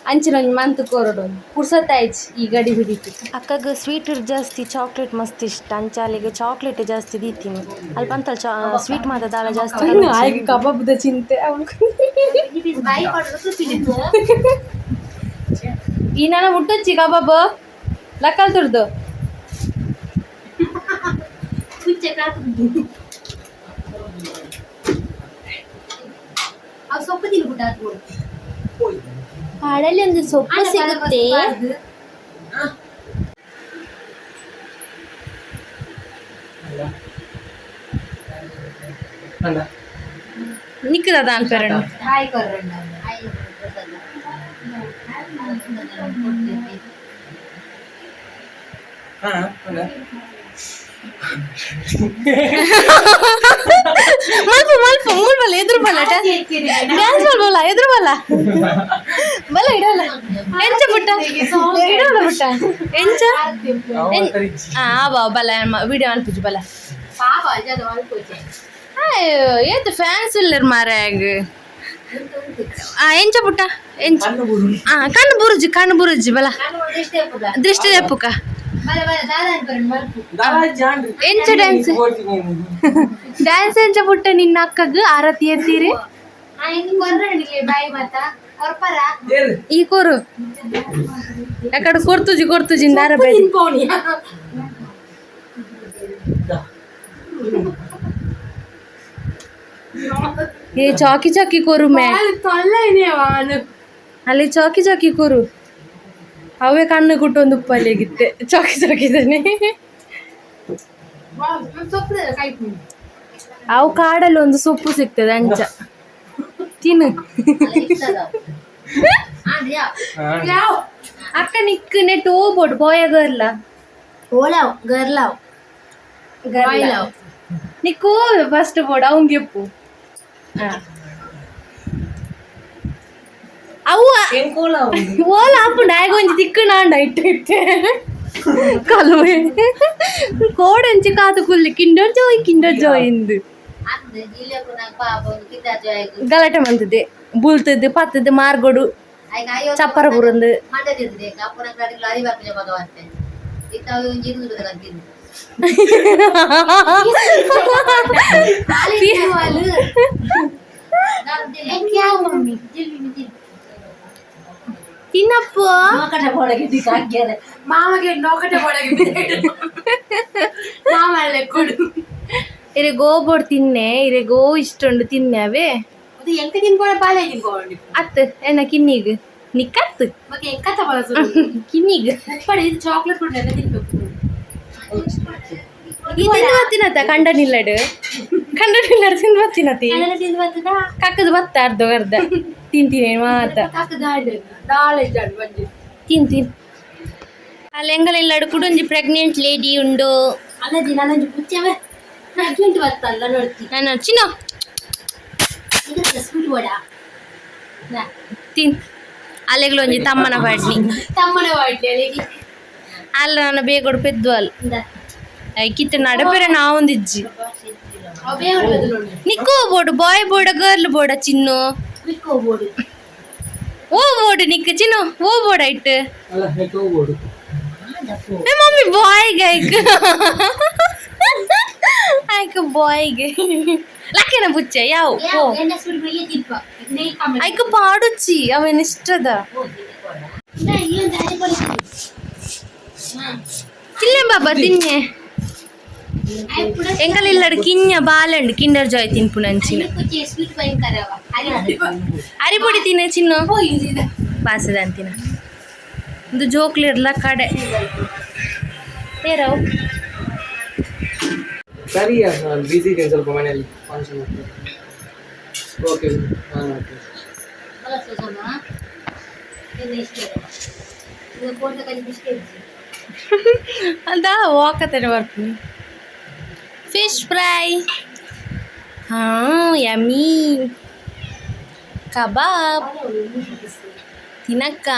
E: ಅಂಚಿನ ಒಂಜಿ ಮಂತ್ ಕೊರಡು ಪುರ್ಸತ್ತಾಯ್ಚ್ ಈ ಗಡಿ ಬಿಡಿತು
A: ಅಕ್ಕಗೆ ಸ್ವೀಟ್ ಜಾಸ್ತಿ ಚಾಕ್ಲೇಟ್ ಮಸ್ತ್ ಇಷ್ಟ ಅಂಚಾಲಿಗೆ ಚಾಕ್ಲೇಟ್ ಜಾಸ್ತಿ ದೀತೀನಿ ಅಲ್ಪ ಅಂತಲ್ ಚಾ ಸ್ವೀಟ್ ಮಾತ್ರ ದಾಲ ಜಾಸ್ತಿ
E: ಆಯ್ಕೆ ಕಬಾಬ್ದ ಚಿಂತೆ
F: ಬಾಯಿ ಪಡೋದು ಪಿಲಿತು
E: ಈ ನಾನು ಮುಟ್ಟೊಚ್ಚಿ ಕಬಾಬ್ ಲಕ್ಕಲ್ ತುರ್ದು
F: ಕುಚ್ಚೆ ಕಾತು ಅವು ಸೊಪ್ಪು ತಿನ್ಬಿಟ್ಟು ಹಾಕ್ಬಿಡು
E: ಕಾಡಲ್ಲಿ ಒಂದು ಸೊಪ್ಪು ಸಿಗುತ್ತೆ
C: ಅಲ್ಲ
E: ನಿಕ್ಕದ ಅನ್ಪೆರಣ್ಣು
F: ಹಾಯ್ ಕೊರ್ರಂಡ
C: ಹಾ ಅಲ್ಲ
E: ಮಲ್ಪ ಮಲ್ಪ ಮೂಲ್ ಬಲ್ಲ ಎದುರು ಬಲ್ಲ ಡ್ಯಾನ್ಸ್ ಮಾಡ್ಬೋಲ್ಲ ಎದುರು ಬಲ್ಲ ಬಲ್ಲ ಇಡಲ್ಲ ಎಂಚ ಪುಟ್ಟ ಇಡಲ್ಲ ಪುಟ್ಟ ಎಂಚ. ಆ ಬಾ ಬಲ್ಲ ವಿಡಿಯೋ ಅನ್ಪುಜಿ ಬಲ್ಲ.
F: ಪಾಪ ಅಜ್ಜದ ಮಲ್ಪುಜೆ.
E: ಅಯ್ಯೋ, ಏತ್ ಫ್ಯಾನ್ಸ್ ಇಲ್ಲರ್ ಮಾರಾಗ. ಆ ಎಂಚ ಪುಟ್ಟ ಎಂಚ? ಆ ಕಣ್ಣು ಬುರುಜಿ, ಕಣ್ಣು ಬುರುಜಿ ಬಲ. ದೃಷ್ಟಿ ದೆಪ್ಪುಕ.
F: ಬಲ ಬಲ ದಾದ ಅನ್ಪರನ್ ಮಲ್ಪು.
E: ಎಂಚ ಡ್ಯಾನ್ಸ್? ಡ್ಯಾನ್ಸ್ ಎಂಚ ಪುಟ್ಟ? ನಿನ್ನ ಅಕ್ಕಗ್ ಆರತಿ ಎತ್ತೀರಿ.
F: ಆ ಹೆಂಗ್ ಕೊರ್ರಂಡಿಗೆ ಬಾಯಿ ಮಾತ ಕೊರ್ಪರ.
E: ಈ ಕೋರು ಯಾಕಡೆ ಕೊರ್ತುಜಿ ಕೊರ್ತುಜಿ ದಾರ.
F: ತಿನ್ಪೋಣಿ.
E: ಏ ಚಾಕಿ ಚಾಕಿ ಕೋರು ಮೇ. ಅಲ್ಲಿ ಚಾಕಿ ಚಾಕಿ ಕೋರು. ಅವೇ ಕಣ್ಣು ಕುಟ್ಟೊಂದು ಉಪ್ಪಲ್ಲಿಗಿತ್ತೆ ಚಾಕಿ ಚಾಕಿದಾನೆ. ಅವು ಕಾಡಲ್ಲಿ ಒಂದು ಸೊಪ್ಪು ಸಿಗ್ತದೆ, ಅಂಚ ತಿನ್ನು. ಅಕ್ಕ ನಿಕ್ ನೆಟ್ ಹೋಗ್ಬೋದು ಬಾಯ ಗರ್ಲ?
F: ಓಲಾವ್ ಗರ್ಲಾವ್.
E: ಗರ್ಲ ನಿಕ್ಕು ಫಸ್ಟ್ ಬೋರ್ಡ್ ಅವಂಗೆಪ್ಪು ಅವು ಓಲ ಆಪುಂಡು. ಆಗ ಒಂಜಿ ತಿಕ್ಕು ನಾಂಡ ಇಟ್ಟು ಇತ್ತೆ ಕಲುವೆ ಕೋಡಂಚಿ ಕಾದು ಕುಲ್ಲಿ ಕಿಂಡರ್ ಜೋಯ್ ಕಿಂಡರ್ ಜೋಯ್ ಇಂದು. ಗಲಾಟೆ ಮಂತದೆ, ಬುಲ್ತದ್ದು ಪತ್ತದ್ದು ಮಾರ್ಗೋಡು ಚಪ್ಪರ ಬುರಂದು. ತಿನ್ನಪ್ಪ.
A: ಮಾಮಗೆ ನೋಕಟೆ ಮಾಮ ಕೊಡು.
E: ಇರೆ ಗೋಬೋಡ್ ತಿನ್ನೆ, ಇರೆ ಗೋ ಇಷ್ಟೊಂಡು ತಿನ್ನೆ ಅವೇ.
F: ಅದು ಎಂಕ ತಿನ್ಬೋಣ ಬಾಳೆ ತಿನ್ಬೋಣ.
E: ಅತ್ ಎನ್ನ ಕಿನ್ನಿಗ್ ನಿಕ್ಕತ್ತು.
F: ಮತ್ತೆ ಎಂಕತ ಬಳಸು.
E: ಕಿನ್ನಿಗ್.
F: ಉಪ್ಪಡೆ ಇದು ಚಾಕ್ಲೇಟ್ ಕೊಡ್ರೆ ಎಲ್ಲ ತಿನ್ಬೇಕು.
E: ಈ ತಿಂದು ಬತ್ತಿನತ್ತ ಕಂಡ ನಿಲ್ಲಡು, ಕಂಡ ನಿಲ್ಲಡು ತಿಂದು ಬತ್ತಿನತಿ.
F: ಅದೆಲ್ಲ ತಿಂದು ಬರ್ತದಾ?
E: ಕಕ್ಕದ ಬತ್ತ ಅರ್ಧ ಅರ್ಧ ತಿಂತೀನಿ ಮಾತ.
A: ದಾಳೆ ಜಾಡು ಬಂಜಿ.
E: ತಿಂತೀನಿ. ಅಲ್ಲಿ ಎಂಗಲೆಲ್ಲಡು ಕುಡೊಂಜಿ ಪ್ರೆಗ್ನೆಂಟ್ ಲೇಡಿ ಉಂಡು.
F: ಅಲ್ಲ ಜಿ, ನಾನೊಂಜಿ ಪುಚ್ಚವೆ ಪ್ರೆಗ್ನೆಂಟ್ ಬರ್ತಲ್ಲ ನೋಡ್ತಿ.
E: ನಾನು ಚಿನ್ನ.
F: ಇದು ಸ್ವೀಟ್ ಬೋಡ.
E: ತಿನ್. ಅಲ್ಲೆಗ್ಲೊಂಜಿ ತಮ್ಮನ ಪಾಡ್ನಿ.
F: ತಮ್ಮನ ವಾಡ್ಲಿ ಅಲ್ಲಿಗೆ.
E: ಅಲ್ಲ ನಾನು ಬೇಗೊಡು ಪೆದ್ದು ಅಲ್ ಕಿತ್ತ ನಡಪೆರೆ ನಾವೊಂದಿಜ್ಜಿ.
F: ಅವೇ ಹೊಡ್ಬೋದು ನೋಡಿ.
E: ನಿಕ್ಕೋ ಬೋಡು ಬಾಯ್ ಬೋಡ ಗರ್ಲ್ ಬೋಡ ಚಿನ್ನು?
F: ಬಿಕ್ಕೋ ಬೋಡು.
E: ಓ ಬೋಡು ನಿಕ್ ಚಿನ್ನು, ಓ ಬೋಡ ಇಟ್ಟು.
C: ಅಲ್ಲ ಹೋಗ್ಬೋದು.
E: ಏ ಮಮ್ಮಿ, ಬಾಯ್ ಐಕ್ ಐಕ್ ಬಾಯ್ಗೆ ಲಕ್ಕೇನ ಪುಚ್ಚೆ ಯಾವ ಓ.
F: ಎಣ್ಣೆ ಸ್ವೀಟ್ ಬೆಳಿಗ್ಗೆ ತಿನ್ಪ ನೇಯ್ ಕಮ್ಮಿ.
E: ಐಕ್ ಪಾಡುಚ್ಚಿ ಅವೇನು ಇಷ್ಟದ.
F: ಈ ಒಂದು ಅರೆ ಪಡಿ.
E: ತಿನ್ನೆ ಬಾಬಾ ತಿನ್ನೆ. ಎಂಕಲ್ ಕಿಂಜ ಬಾಲಂಡು ಕಿಂಡರ್ ಜಾಯ್ ತಿನ್ಪುನಂಚಿನ.
F: ಸ್ವೀಟ್ ಭಯಂಕರವ.
E: ಅರಿಪೊಡಿ ತಿನ್ನ ಚಿನ್ನು ಪಾಸದ ಅಂತಿನ ಒಂದು ಜೋಕ್ಲಿರ್ಲ ಕಡೆ ಏರವು.
C: ಸರಿ, ನಾನು ಬ್ಯುಸಿ ಇದ್ದೇನೆ ಸ್ವಲ್ಪ, ಮನೆಯಲ್ಲಿ ಫಂಕ್ಷನ್. ಓಕೆ, ಹಾಂ ಓಕೆ.
E: ಅದ ವಾಕತನೆ ಬರ್ತೀನಿ. ಫಿಶ್ ಫ್ರೈ, ಹಾಂ ಯಮ್ಮಿ ಕಬಾಬ್ ತಿನಕ್ಕ.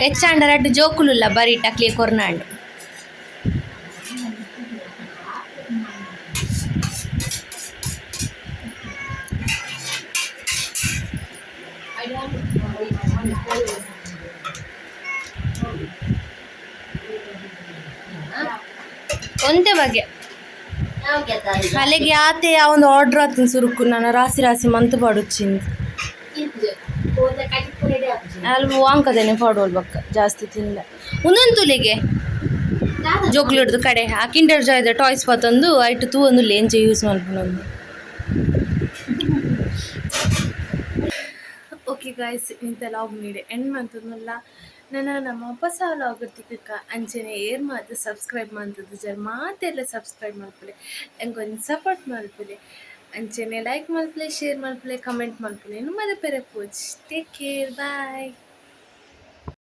E: ಹೆಚ್ಚಾಂಡ ರಡ್ಡು ಜೋಕುಲುಲ್ಲ ಬರೀ ಟಕ್ಲಿ ಕೊರ್ನಾಂಡು. ಒಂದೇ ಬಗೆ ಅಲ್ಲಿಗೆ ಆತೆ ಒಂದು ಆರ್ಡರ್ ಆತಿನ ಸುರುಕು ನಾನು ರಾಸಿ ರಾಸಿ ಮಂತ್ ಪಾಡುಚ್ಚಿಂದು. ಅಲ್ಲಿ ವಾಂಕದೇನೆ ಪಾಡೋಲ್ ಬಕ್ಕ ಜಾಸ್ತಿ ತಿಂದ ಒಂದೊಂದು ತುಲಿಗೆ ಜೋಕ್ಲು ಹಿಡ್ದು ಕಡೆ ಆ ಕಿಂಡರ್ ಜಾಯ್ದ ಟಾಯ್ಸ್ ಪತ್ತೊಂದು ಐಟು ತೂ ಒಂದು ಲೇಂಚೆ ಯೂಸ್ ಮಲ್ಪುನೊಂದು. ಓಕೆ ಗಾಯ್ಸ್, ಇಂಥ ಲಾಗ್ ನೀಡೆ ಎಂಡ್ ಮಂತೊಂದುಲ್ಲ. ನನ್ನ ನಮ್ಮ ಹೊಸ ಲಾಗ್ ತಿಕ್ಕಕ್ಕ. ಅಂಚನೆ ಏರ್ ಮಾತು ಸಬ್ಸ್ಕ್ರೈಬ್ ಮಂತದ್ದು ಜರ್ ಮಾತೆಲ್ಲ ಸಬ್ಸ್ಕ್ರೈಬ್ ಮಲ್ಪುಲೆ, ಎಂಕೊಂಜಿ ಸಪೋರ್ಟ್ ಮಲ್ಪುಲೆ. ಅಂಚನೆ ಲೈಕ್ ಮಲ್ಪುಲೆ, ಶೇರ್ ಮಲ್ಪುಲೆ, ಕಮೆಂಟ್ ಮಲ್ಪುಲೆ. ಮದ ಪೆರೆ ಪೋಚ್. Take care, bye.